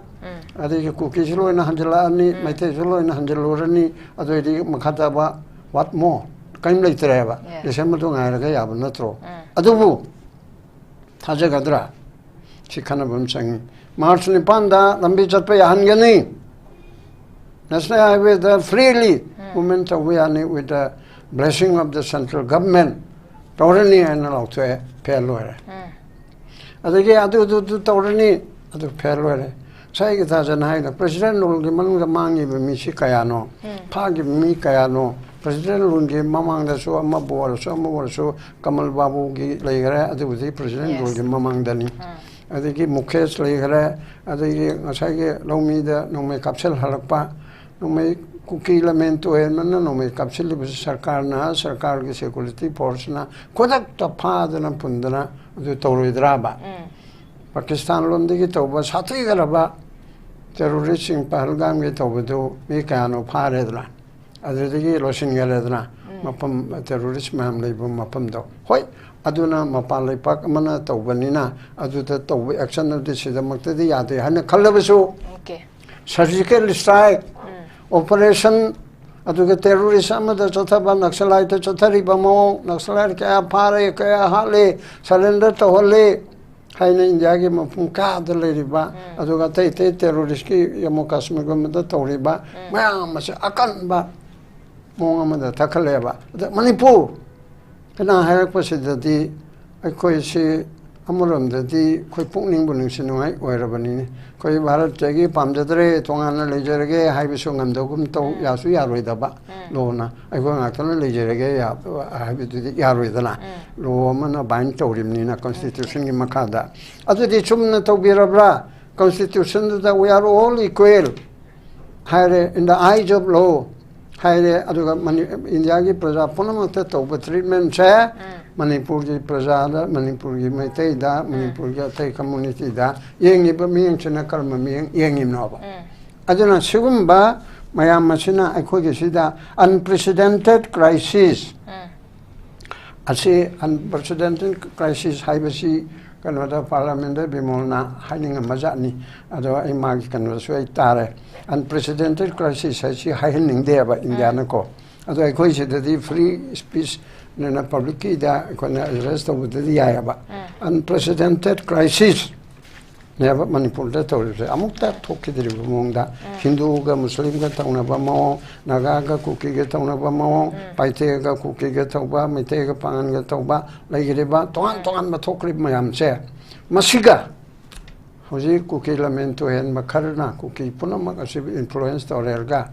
ꯑꯗꯒꯤ ꯀꯨꯀꯤꯁꯨ ꯂꯣꯏꯅ ꯍꯟꯖꯤꯜꯂꯛꯑꯅꯤ, ꯃꯩꯇꯩꯁꯨ ꯂꯣꯏꯅ ꯍꯟꯖꯤꯜꯂꯨꯔꯅꯤ꯫ ꯑꯗꯨꯑꯣꯏꯗꯤ ꯃꯈꯥ ꯇꯥꯕ what more? ꯀꯔꯤꯝ ꯂꯩꯇ꯭ꯔꯦꯕ꯫ Yes. ꯗꯤꯁꯦꯝꯕꯔꯗꯣ ꯉꯥꯏꯔꯒ ꯌꯥꯕ ꯅꯠꯇ꯭ꯔꯣ? ꯑꯗꯨꯕꯨ ꯊꯥꯖꯒꯗ꯭ꯔꯥ? ꯁꯤ ꯈꯟꯅꯕ ꯑꯃ ꯆꯪꯉꯤ꯫ ꯃꯥꯔꯆ ꯅꯤꯄꯥꯟꯗ ꯂꯝꯕꯤ ꯆꯠꯄ ꯌꯥꯍꯟꯒꯅꯤ, ꯅꯦꯁꯅꯦꯜ ꯍꯥꯏꯋꯦꯗ freely movement ꯇꯧꯕ ꯌꯥꯅꯤ, with the blessing of the central government ꯇꯧꯔꯅꯤ ꯍꯥꯏꯅ ꯂꯥꯎꯊꯣꯛꯑꯦ, ꯐꯦꯜ ꯑꯣꯏꯔꯦ꯫ ꯑꯗꯒꯤ ꯑꯗꯨ ꯑꯗꯨ ꯑꯗꯨ ꯇꯧꯔꯅꯤ, ꯑꯗꯨ ꯐꯦꯜ ꯑꯣꯏꯔꯦ꯫ ꯉꯁꯥꯏꯒꯤ ꯊꯥꯖꯅ ꯍꯥꯏꯅ ꯄ꯭ꯔꯁꯤꯗꯦꯟ ꯔꯨꯜꯒꯤ ꯃꯅꯨꯡꯗ ꯃꯥꯡꯉꯤꯕ ꯃꯤꯁꯤ ꯀꯌꯥꯅꯣ, ꯐꯥꯈꯤꯕ ꯃꯤ ꯀꯌꯥꯅꯣ, ꯄ꯭ꯔꯁꯤꯗꯦꯟ ꯔꯨꯜꯒꯤ ꯃꯃꯥꯡꯗꯁꯨ ꯑꯃꯕꯨ ꯑꯣꯏꯔꯁꯨ ꯑꯃꯕꯨ ꯑꯣꯏꯔꯁꯨ ꯀꯃꯜ ꯕꯥꯕꯨꯒꯤ ꯂꯩꯈꯔꯦ, ꯑꯗꯨꯕꯨꯗꯤ ꯄ꯭ꯔꯁꯤꯗꯦꯟ ꯔꯨꯜꯒꯤ ꯃꯃꯥꯡꯗꯅꯤ꯫ ꯑꯗꯒꯤ ꯃꯨꯀꯦꯁ ꯂꯩꯈꯔꯦ, ꯑꯗꯒꯤ ꯉꯁꯥꯏꯒꯤ ꯂꯧꯃꯤꯗ ꯅꯣꯡꯃꯩ ꯀꯥꯞꯁꯤꯜꯍꯜꯂꯛꯄ, ꯅꯣꯡꯃꯩ ꯀꯨꯀꯤ ꯂꯃꯦꯟ ꯇꯣꯍꯦꯟꯕꯅ ꯅꯣꯡꯃꯩ ꯀꯥꯞꯁꯤꯜꯂꯤꯕꯁꯤ ꯁꯔꯀꯥꯔꯅ, ꯁꯔꯀꯥꯔꯒꯤ ꯁꯦꯀꯨꯔꯤꯇꯤ ꯐꯣꯔꯁꯅ ꯈꯨꯗꯛꯇ ꯐꯥꯗꯅ ꯄꯨꯟꯗꯅ ꯑꯗꯨ ꯇꯧꯔꯣꯏꯗ꯭ꯔꯥꯕ? ꯄꯥꯀꯤꯁꯇꯥꯟ ꯂꯣꯝꯗꯒꯤ ꯇꯧꯕ ꯁꯥꯊꯤꯈ꯭ꯔꯕ ꯇꯦꯔꯣꯔꯤꯁꯁꯤꯡ ꯄꯍꯜꯒꯥꯝꯒꯤ ꯇꯧꯕꯗꯨ ꯃꯤ ꯀꯌꯥꯅꯣ ꯐꯥꯔꯦꯗꯅ, ꯑꯗꯨꯗꯒꯤ ꯂꯣꯏꯁꯤꯟꯈꯔꯦꯗꯅ꯫ ꯃꯐꯝ, ꯇꯦꯔꯣꯔꯤꯁ ꯃꯌꯥꯝ ꯂꯩꯕ ꯃꯐꯝꯗꯣ꯫ ꯍꯣꯏ, ꯑꯗꯨꯅ ꯃꯄꯥꯟ ꯂꯩꯄꯥꯛ ꯑꯃꯅ ꯇꯧꯕꯅꯤꯅ ꯑꯗꯨꯗ ꯇꯧꯕ ꯑꯦꯛꯁꯟ ꯑꯗꯨꯗꯤ ꯁꯤꯗꯃꯛꯇꯗꯤ ꯌꯥꯗꯦ ꯍꯥꯏꯅ ꯈꯜꯂꯕꯁꯨ, ꯑꯣꯀꯦ꯫ ꯁꯔꯖꯤꯀꯦꯜ ꯁ꯭ꯇ꯭ꯔꯥꯏꯛ ꯑꯣꯄꯔꯦꯁꯟ, ꯑꯗꯨꯒ ꯇꯦꯔꯣꯔꯤꯁ ꯑꯃꯗ ꯆꯠꯊꯕ, ꯅꯛꯁꯂꯥꯏꯠꯇ ꯆꯠꯊꯔꯤꯕ ꯃꯑꯣꯡ, ꯅꯛꯁꯂꯥꯏꯠ ꯀꯌꯥ ꯐꯥꯔꯦ, ꯀꯌꯥ ꯍꯥꯠꯂꯦ, ꯁꯔꯦꯟꯗꯔ ꯇꯧꯍꯜꯂꯦ ꯍꯥꯏꯅ ꯏꯟꯗꯤꯌꯥꯒꯤ ꯃꯐꯝ ꯀꯌꯥꯗ ꯂꯩꯔꯤꯕ, ꯑꯗꯨꯒ ꯑꯇꯩ ꯑꯇꯩ ꯇꯦꯔꯣꯔꯤꯁꯀꯤ ꯖꯝꯃꯨ ꯀꯥꯁꯃꯤꯔꯒꯨꯝꯕꯗ ꯇꯧꯔꯤꯕ ꯃꯌꯥꯝ ꯑꯁꯤ ꯑꯀꯟꯕ ꯃꯑꯣꯡ ꯑꯃꯗ ꯊꯛꯈꯠꯂꯦꯕ꯫ ꯑꯗ ꯃꯅꯤꯄꯨꯔ ꯀꯅꯥ ꯍꯥꯏꯔꯛꯄꯁꯤꯗꯗꯤ ꯑꯩꯈꯣꯏꯁꯤ ꯑꯃꯔꯣꯝꯗꯗꯤ ꯑꯩꯈꯣꯏ ꯄꯨꯛꯅꯤꯡꯕꯨ ꯅꯨꯡꯁꯤꯅꯤꯡꯉꯥꯏ ꯑꯣꯏꯔꯕꯅꯤꯅꯦ꯫ ꯑꯩꯈꯣꯏ ꯚꯥꯔꯠꯇꯒꯤ ꯄꯥꯝꯖꯗ꯭ꯔꯦ, ꯇꯣꯉꯥꯟꯅ ꯂꯩꯖꯔꯒꯦ ꯍꯥꯏꯕꯁꯨ ꯉꯝꯗꯒꯨꯝ ꯇꯧ, ꯌꯥꯁꯨ ꯌꯥꯔꯣꯏꯗꯕ꯫ ꯂꯣꯅ ꯑꯩꯈꯣꯏ ꯉꯥꯛꯇꯅ ꯂꯩꯖꯔꯒꯦ ꯍꯥꯏꯕꯗꯨꯗꯤ ꯌꯥꯔꯣꯏꯗꯅ꯫ ꯂꯣ ꯑꯃꯅ ꯕꯥꯏꯟ ꯇꯧꯔꯤꯕꯅꯤꯅ ꯀꯣꯟꯁꯇꯤꯇ꯭ꯌꯨꯁꯟꯒꯤ ꯃꯈꯥꯗ꯫ ꯑꯗꯨꯗꯤ ꯆꯨꯝꯅ ꯇꯧꯕꯤꯔꯕ꯭ꯔꯥ? ꯀꯣꯟꯁꯇꯤꯇ꯭ꯌꯨꯁꯟꯗꯨꯗ "We are all equal" ꯍꯥꯏꯔꯦ, "in the eyes of law" ꯍꯥꯏꯔꯦ꯫ ꯑꯗꯨꯒ ꯃꯅꯤ-, ꯏꯟꯗꯤꯌꯥꯒꯤ ꯄ꯭ꯔꯖꯥ ꯄꯨꯝꯅꯃꯛꯇ ꯇꯧꯕ ꯇ꯭ꯔꯤꯠꯃꯦꯟꯁꯦ ꯃꯅꯤꯄꯨꯔꯒꯤ ꯄ꯭ꯔꯖꯥꯗ, ꯃꯅꯤꯄꯨꯔꯒꯤ ꯃꯩꯇꯩꯗ, ꯃꯅꯤꯄꯨꯔꯒꯤ ꯑꯇꯩ ꯀꯝꯃꯨꯅꯤꯇꯤꯗ ꯌꯦꯡꯉꯤꯕ ꯃꯤꯠꯌꯦꯡꯁꯤꯅ ꯀꯔꯝꯕ ꯃꯤꯠꯌꯦꯡ ꯌꯦꯡꯉꯤꯕꯅꯣꯕ? ꯑꯗꯨꯅ ꯁꯤꯒꯨꯝꯕ ꯃꯌꯥꯝ ꯑꯁꯤꯅ ꯑꯩꯈꯣꯏꯒꯤ ꯁꯤꯗ unprecedented crisis, ꯑꯁꯤ unprecedented crisis ꯍꯥꯏꯕꯁꯤ ꯀꯩꯅꯣꯗ ꯄꯥꯔꯂꯥꯃꯦꯟꯗ ꯕꯤꯃꯣꯜꯅ ꯍꯥꯏꯅꯤꯡꯉꯝꯕꯖꯥꯠꯅꯤ꯫ ꯑꯗꯣ ꯑꯩ ꯃꯥꯒꯤ ꯀꯩꯅꯣꯗꯁꯨ ꯑꯩ ꯇꯥꯔꯦ꯫ Unprecedented crisis ꯍꯥꯏꯁꯤ ꯍꯥꯏꯍꯟꯅꯤꯡꯗꯦꯕ ꯏꯟꯗꯤꯌꯥꯅꯀꯣ꯫ ꯑꯗꯣ ꯑꯩꯈꯣꯏ ꯁꯤꯗꯗꯤ ꯐ꯭ꯔꯤ ꯁ꯭ꯄꯤꯆꯅꯤꯅ ꯄꯕ꯭ꯂꯤꯛꯀꯤꯗ ꯑꯩꯈꯣꯏꯅ ꯑꯦꯗ꯭ꯔꯦꯁ ꯇꯧꯕꯗꯗꯤ ꯌꯥꯏꯑꯕ꯫ Unprecedented crisis ꯅꯦꯕ ꯃꯅꯤꯄꯨꯔꯗ ꯇꯧꯔꯤꯕꯁꯦ ꯑꯃꯨꯛꯇ ꯊꯣꯛꯈꯤꯗ꯭ꯔꯤꯕ ꯃꯑꯣꯡꯗ, ꯍꯤꯟꯗꯨꯒ ꯃꯨꯁꯂꯤꯝꯒ ꯇꯧꯅꯕ ꯃꯑꯣꯡ, ꯅꯥꯒꯥꯒ ꯀꯨꯀꯤꯒ ꯇꯧꯅꯕ ꯃꯑꯣꯡ, ꯄꯥꯏꯊꯦꯒ ꯀꯨꯀꯤꯒ ꯇꯧꯕ, ꯃꯩꯇꯩꯒ ꯄꯥꯉꯟꯒ ꯇꯧꯕ, ꯂꯩꯈ꯭ꯔꯤꯕ ꯇꯣꯉꯥꯟ ꯇꯣꯉꯥꯟꯕ ꯊꯣꯛꯈ꯭ꯔꯤꯕ ꯃꯌꯥꯝꯁꯦ, ꯃꯁꯤꯒ ꯍꯧꯖꯤꯛ ꯀꯨꯀꯤ ꯂꯝꯍꯦꯟ ꯇꯨꯍꯦꯟꯕ ꯈꯔꯅ ꯀꯨꯀꯤ ꯄꯨꯝꯅꯃꯛ ꯑꯁꯤꯕꯨ ꯏꯟꯐ꯭ꯂꯨꯌꯦꯟꯁ ꯇꯧꯔꯦꯔꯒ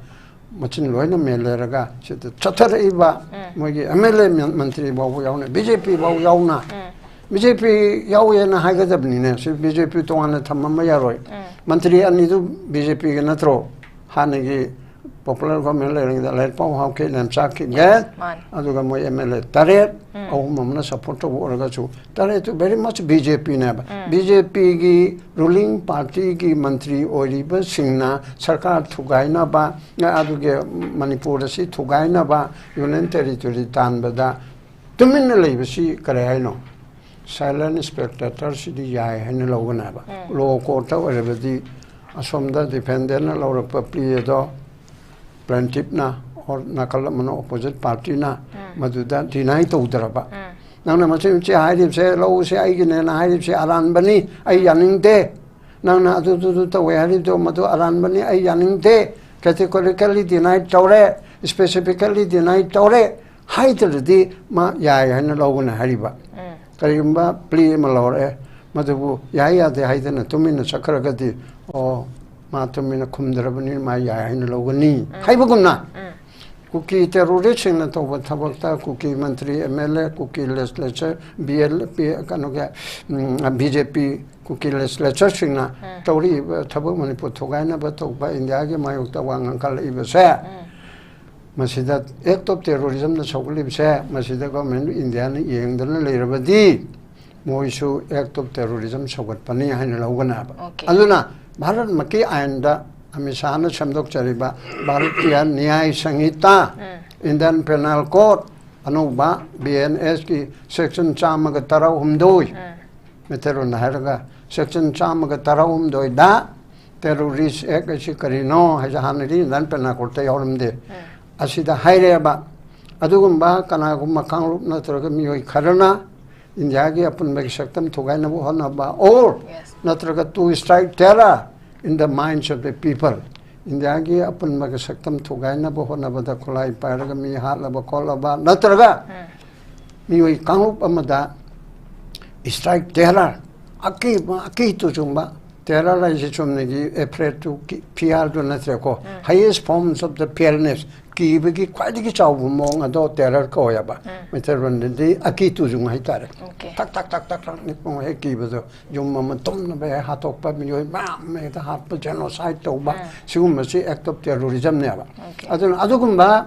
ꯃꯆꯤꯟ ꯂꯣꯏꯅ ꯃꯦꯜꯂꯦꯔꯒ ꯁꯤꯗ ꯆꯠꯊꯔꯛꯏꯕ ꯃꯣꯏꯒꯤ ꯑꯦꯝ ꯑꯦꯜ ꯑꯦ ꯃꯟꯇ꯭ꯔꯤ ꯐꯥꯎꯕ ꯌꯥꯎꯅ, ꯕꯤ ꯖꯦ ꯄꯤ ꯐꯥꯎ ꯌꯥꯎꯅ, ꯕꯤ ꯖꯦ ꯄꯤ ꯌꯥꯎꯋꯦꯅ ꯍꯥꯏꯒꯗꯕꯅꯤꯅꯦ꯫ ꯁꯤ ꯕꯤ ꯖꯦ ꯄꯤ ꯇꯣꯉꯥꯟꯅ ꯊꯝꯃꯝꯕ ꯌꯥꯔꯣꯏ꯫ ꯃꯟꯇ꯭ꯔꯤ ꯑꯅꯤꯗꯨ ꯕꯤ ꯖꯦ ꯄꯤꯒꯤ ꯅꯠꯇ꯭ꯔꯣ? ꯍꯥꯟꯅꯒꯤ ꯄꯣꯄꯨꯂꯔ ꯒꯣꯔꯃꯦꯟ ꯂꯩꯔꯤꯉꯩꯗ ꯂꯥꯏꯔꯤꯛ ꯄꯥꯎ ꯍꯥꯎꯈꯤ, ꯂꯦꯝꯆꯥꯛꯈꯤ ꯒꯦꯠ, ꯃꯥꯅꯤ꯫ ꯑꯗꯨꯒ ꯃꯣꯏ ꯑꯦꯝ ꯑꯦꯜ ꯑꯦ ꯇꯔꯦꯠ, ꯑꯍꯨꯝ ꯑꯃꯅ ꯁꯞꯄꯣꯔꯠ ꯇꯧꯕ ꯑꯣꯏꯔꯒꯁꯨ, ꯇꯔꯦꯠꯇꯨ ꯚꯦꯔꯤ ꯃꯆ ꯕꯤ ꯖꯦ ꯄꯤꯅꯦꯕ꯫ ꯕꯤ ꯖꯦ ꯄꯤꯒꯤ ꯔꯨꯂꯤꯡ ꯄꯥꯔꯇꯤꯒꯤ ꯃꯟꯇ꯭ꯔꯤ ꯑꯣꯏꯔꯤꯕꯁꯤꯡꯅ ꯁꯔꯀꯥꯔ ꯊꯨꯒꯥꯏꯅꯕ, ꯑꯗꯨꯒꯤ ꯃꯅꯤꯄꯨꯔ ꯑꯁꯤ ꯊꯨꯒꯥꯏꯅꯕ ꯌꯨꯅꯤꯌꯟ ꯇꯦꯔꯤꯇꯣꯔꯤ ꯇꯥꯟꯕꯗ ꯇꯨꯃꯤꯟꯅ ꯂꯩꯕꯁꯤ ꯀꯔꯤ ꯍꯥꯏꯅꯣ? ꯁꯥꯏꯂꯦꯟ ꯁ꯭ꯄꯦꯛꯇꯦꯇꯔꯁꯤꯗꯤ ꯌꯥꯏ ꯍꯥꯏꯅ ꯂꯧꯒꯅꯦꯕ꯫ ꯂꯣ ꯀꯣꯔꯠꯇ ꯑꯣꯏꯔꯕꯗꯤ ꯑꯁꯣꯝꯗ ꯗꯤꯐꯦꯟꯗꯦꯟꯅ ꯂꯧꯔꯛꯄ ꯄ꯭ꯂꯤ ꯑꯗꯣ ꯄ꯭ꯂꯦꯟꯇꯤꯞꯅ ꯑꯣꯔ ꯅꯥꯀꯜ ꯑꯃꯅ ꯑꯣꯄꯣꯖꯤꯠ ꯄꯥꯔꯇꯤꯅ ꯃꯗꯨꯗ ꯗꯤꯅꯥꯏ ꯇꯧꯗ꯭ꯔꯕ, ꯅꯪꯅ ꯃꯆꯦ ꯃꯆꯦ ꯍꯥꯏꯔꯤꯕꯁꯦ, ꯂꯧꯁꯦ ꯑꯩꯒꯤꯅꯦꯅ ꯍꯥꯏꯔꯤꯕꯁꯦ ꯑꯔꯥꯟꯕꯅꯤ, ꯑꯩ ꯌꯥꯅꯤꯡꯗꯦ, ꯅꯪꯅ ꯑꯗꯨꯗꯨꯗꯨ ꯇꯧꯋꯦ ꯍꯥꯏꯔꯤꯕꯗꯣ ꯃꯗꯨ ꯑꯔꯥꯟꯕꯅꯤ, ꯑꯩ ꯌꯥꯅꯤꯡꯗꯦ, ꯀꯦꯇꯦꯒꯣꯔꯤꯀꯦꯜꯂꯤ ꯗꯤꯅꯥꯏ ꯇꯧꯔꯦ, ꯁ꯭ꯄꯦꯁꯤꯐꯤꯀꯦꯜꯂꯤ ꯗꯤꯅꯥꯏ ꯇꯧꯔꯦ ꯍꯥꯏꯗ꯭ꯔꯗꯤ ꯃꯥ ꯌꯥꯏ ꯍꯥꯏꯅ ꯂꯧꯒꯅꯤ ꯍꯥꯏꯔꯤꯕ꯫ ꯀꯔꯤꯒꯨꯝꯕ ꯄ꯭ꯂꯤ ꯑꯃ ꯂꯧꯔꯛꯑꯦ, ꯃꯗꯨꯕꯨ ꯌꯥꯏ ꯌꯥꯗꯦ ꯍꯥꯏꯗꯅ ꯇꯨꯃꯤꯟꯅ ꯆꯠꯈ꯭ꯔꯒꯗꯤ, ꯑꯣ, ꯃꯥ ꯇꯨꯃꯤꯟꯅ ꯈꯨꯝꯗ꯭ꯔꯕꯅꯤ, ꯃꯥ ꯌꯥꯏ ꯍꯥꯏꯅ ꯂꯧꯒꯅꯤ ꯍꯥꯏꯕꯒꯨꯝꯅ, ꯀꯨꯀꯤ ꯇꯦꯔꯣꯔꯤꯁꯁꯤꯡꯅ ꯇꯧꯕ ꯊꯕꯛꯇ ꯀꯨꯀꯤ ꯃꯟꯇ꯭ꯔꯤ, M L A, Kuki legislature, B L P, ꯀꯩꯅꯣꯒꯤ, ꯎꯝ, ꯕꯤ ꯖꯦ ꯄꯤ, ꯀꯨꯀꯤ ꯂꯦꯖꯤꯁꯂꯦꯆꯔꯁꯤꯡꯅ ꯇꯧꯔꯛꯏꯕ ꯊꯕꯛ, ꯃꯅꯤꯄꯨꯔ ꯊꯨꯒꯥꯏꯅꯕ ꯇꯧꯕ, ꯏꯟꯗꯤꯌꯥꯒꯤ ꯃꯥꯌꯣꯛꯇ ꯋꯥ ꯉꯥꯡꯈꯠꯂꯛꯏꯕꯁꯦ, ꯃꯁꯤꯗ ꯑꯦꯛ ꯑꯣꯐ ꯇꯦꯔꯣꯔꯤꯖꯝꯗ ꯁꯧꯒꯠꯂꯤꯕꯁꯦ, ꯃꯁꯤꯗ ꯒꯣꯔꯃꯦꯟ ꯑꯣꯐ ꯏꯟꯗꯤꯌꯥꯅ ꯌꯦꯡꯗꯅ ꯂꯩꯔꯕꯗꯤ ꯃꯣꯏꯁꯨ ꯑꯦꯛ ꯑꯣꯐ ꯇꯦꯔꯣꯔꯤꯖꯝ ꯁꯧꯒꯠꯄꯅꯤ ꯍꯥꯏꯅ ꯂꯧꯒꯅꯦꯕ꯫ ꯑꯣꯀꯦ꯫ ꯑꯗꯨꯅ ꯚꯥꯔꯠꯃꯛꯀꯤ ꯑꯥꯏꯟꯗ ꯑꯃꯤꯠ ꯁꯥꯍꯅ ꯁꯦꯝꯗꯣꯛꯆꯔꯤꯕ ꯚꯥꯔꯠꯀꯤꯌ ꯅ꯭ꯌꯥꯌ ꯁꯪꯍꯤꯇꯥ, ꯏꯟꯗꯤꯌꯟ ꯄꯦꯅꯥꯜ ꯀꯣꯗ, ꯑꯅꯧꯕ ꯕꯤ ꯑꯦꯟ ꯑꯦꯁꯀꯤ ꯁꯦꯛꯁꯟ ꯆꯥꯝꯃꯒ ꯇꯔꯥꯍꯨꯝꯗꯣꯏ, ꯃꯩꯇꯩꯂꯣꯟꯗ ꯍꯥꯏꯔꯒ ꯁꯦꯛꯁꯟ ꯆꯥꯝꯃꯒ ꯇꯔꯥꯍꯨꯝꯗꯣꯏꯗ ꯇꯦꯔꯣꯔꯤꯁ ꯑꯦꯛ ꯑꯁꯤ ꯀꯔꯤꯅꯣ ꯍꯥꯏꯁꯦ ꯍꯥꯟꯅꯗꯤ ꯏꯟꯗꯤꯌꯟ ꯄꯦꯅꯥꯜ ꯀꯣꯗꯇ ꯌꯥꯎꯔꯝꯗꯦ꯫ ꯑꯁꯤꯗ ꯍꯥꯏꯔꯦꯕ꯫ ꯑꯗꯨꯒꯨꯝꯕ ꯀꯅꯥꯒꯨꯝꯕ ꯀꯥꯡꯂꯨꯞ ꯅꯠꯇ꯭ꯔꯒ ꯃꯤꯑꯣꯏ ꯈꯔꯅ ꯏꯟꯗꯤꯌꯥꯒꯤ ꯑꯄꯨꯟꯕꯒꯤ ꯁꯛꯇꯝ ꯊꯨꯒꯥꯏꯅꯕ ꯍꯣꯠꯅꯕ, or ꯅꯠꯇ꯭ꯔꯒ to strike terror in the minds of the people, ꯏꯟꯗꯤꯌꯥꯒꯤ ꯑꯄꯨꯟꯕꯒꯤ ꯁꯛꯇꯝ ꯊꯨꯒꯥꯏꯅꯕ ꯍꯣꯠꯅꯕꯗ ꯈꯨꯠꯂꯥꯏ ꯄꯥꯏꯔꯒ ꯃꯤ ꯍꯥꯠꯂꯕ ꯈꯣꯠꯂꯕ, ꯅꯠꯇ꯭ꯔꯒ ꯃꯤꯑꯣꯏ ꯀꯥꯡꯂꯨꯞ ꯑꯃꯗ strike terror, ꯑꯀꯤꯕ, ꯑꯀꯤ ꯇꯨꯖꯨꯡꯕ, terror ꯍꯥꯏꯁꯦ ꯆꯨꯝꯅꯒꯤ afraid to, fear do ꯅꯠꯇ꯭ꯔꯦꯀꯣ, highest forms of the fearness, ꯀꯤꯕꯒꯤ ꯈ꯭ꯋꯥꯏꯗꯒꯤ ꯆꯥꯎꯕ ꯃꯑꯣꯡ ꯑꯗꯣ terror ꯀꯧꯋꯦꯕ꯫ ꯃꯩꯇꯩꯂꯣꯟꯗꯗꯤ ꯑꯀꯤ ꯇꯨꯖꯨꯡ ꯍꯥꯏꯇꯥꯔꯦ꯫ Okay. ꯊꯛ ꯊꯛ ꯊꯛ ꯊꯛ ꯊꯛ ꯅꯤꯛꯄ ꯍꯦꯛ ꯀꯤꯕꯗꯣ, ꯌꯨꯝ ꯑꯃ ꯇꯨꯝꯅꯕ ꯍꯦꯛ ꯍꯥꯠꯇꯣꯛꯄ, ꯃꯤꯑꯣꯏ ꯃꯌꯥꯝ ꯑꯃ ꯍꯦꯛꯇ ꯍꯥꯠꯄ, genocide ꯇꯧꯕ, ꯁꯤꯒꯨꯝꯕꯁꯤ act of terrorism ꯅꯦꯕ꯫ Okay. ꯑꯗꯨꯅ ꯑꯗꯨꯒꯨꯝꯕ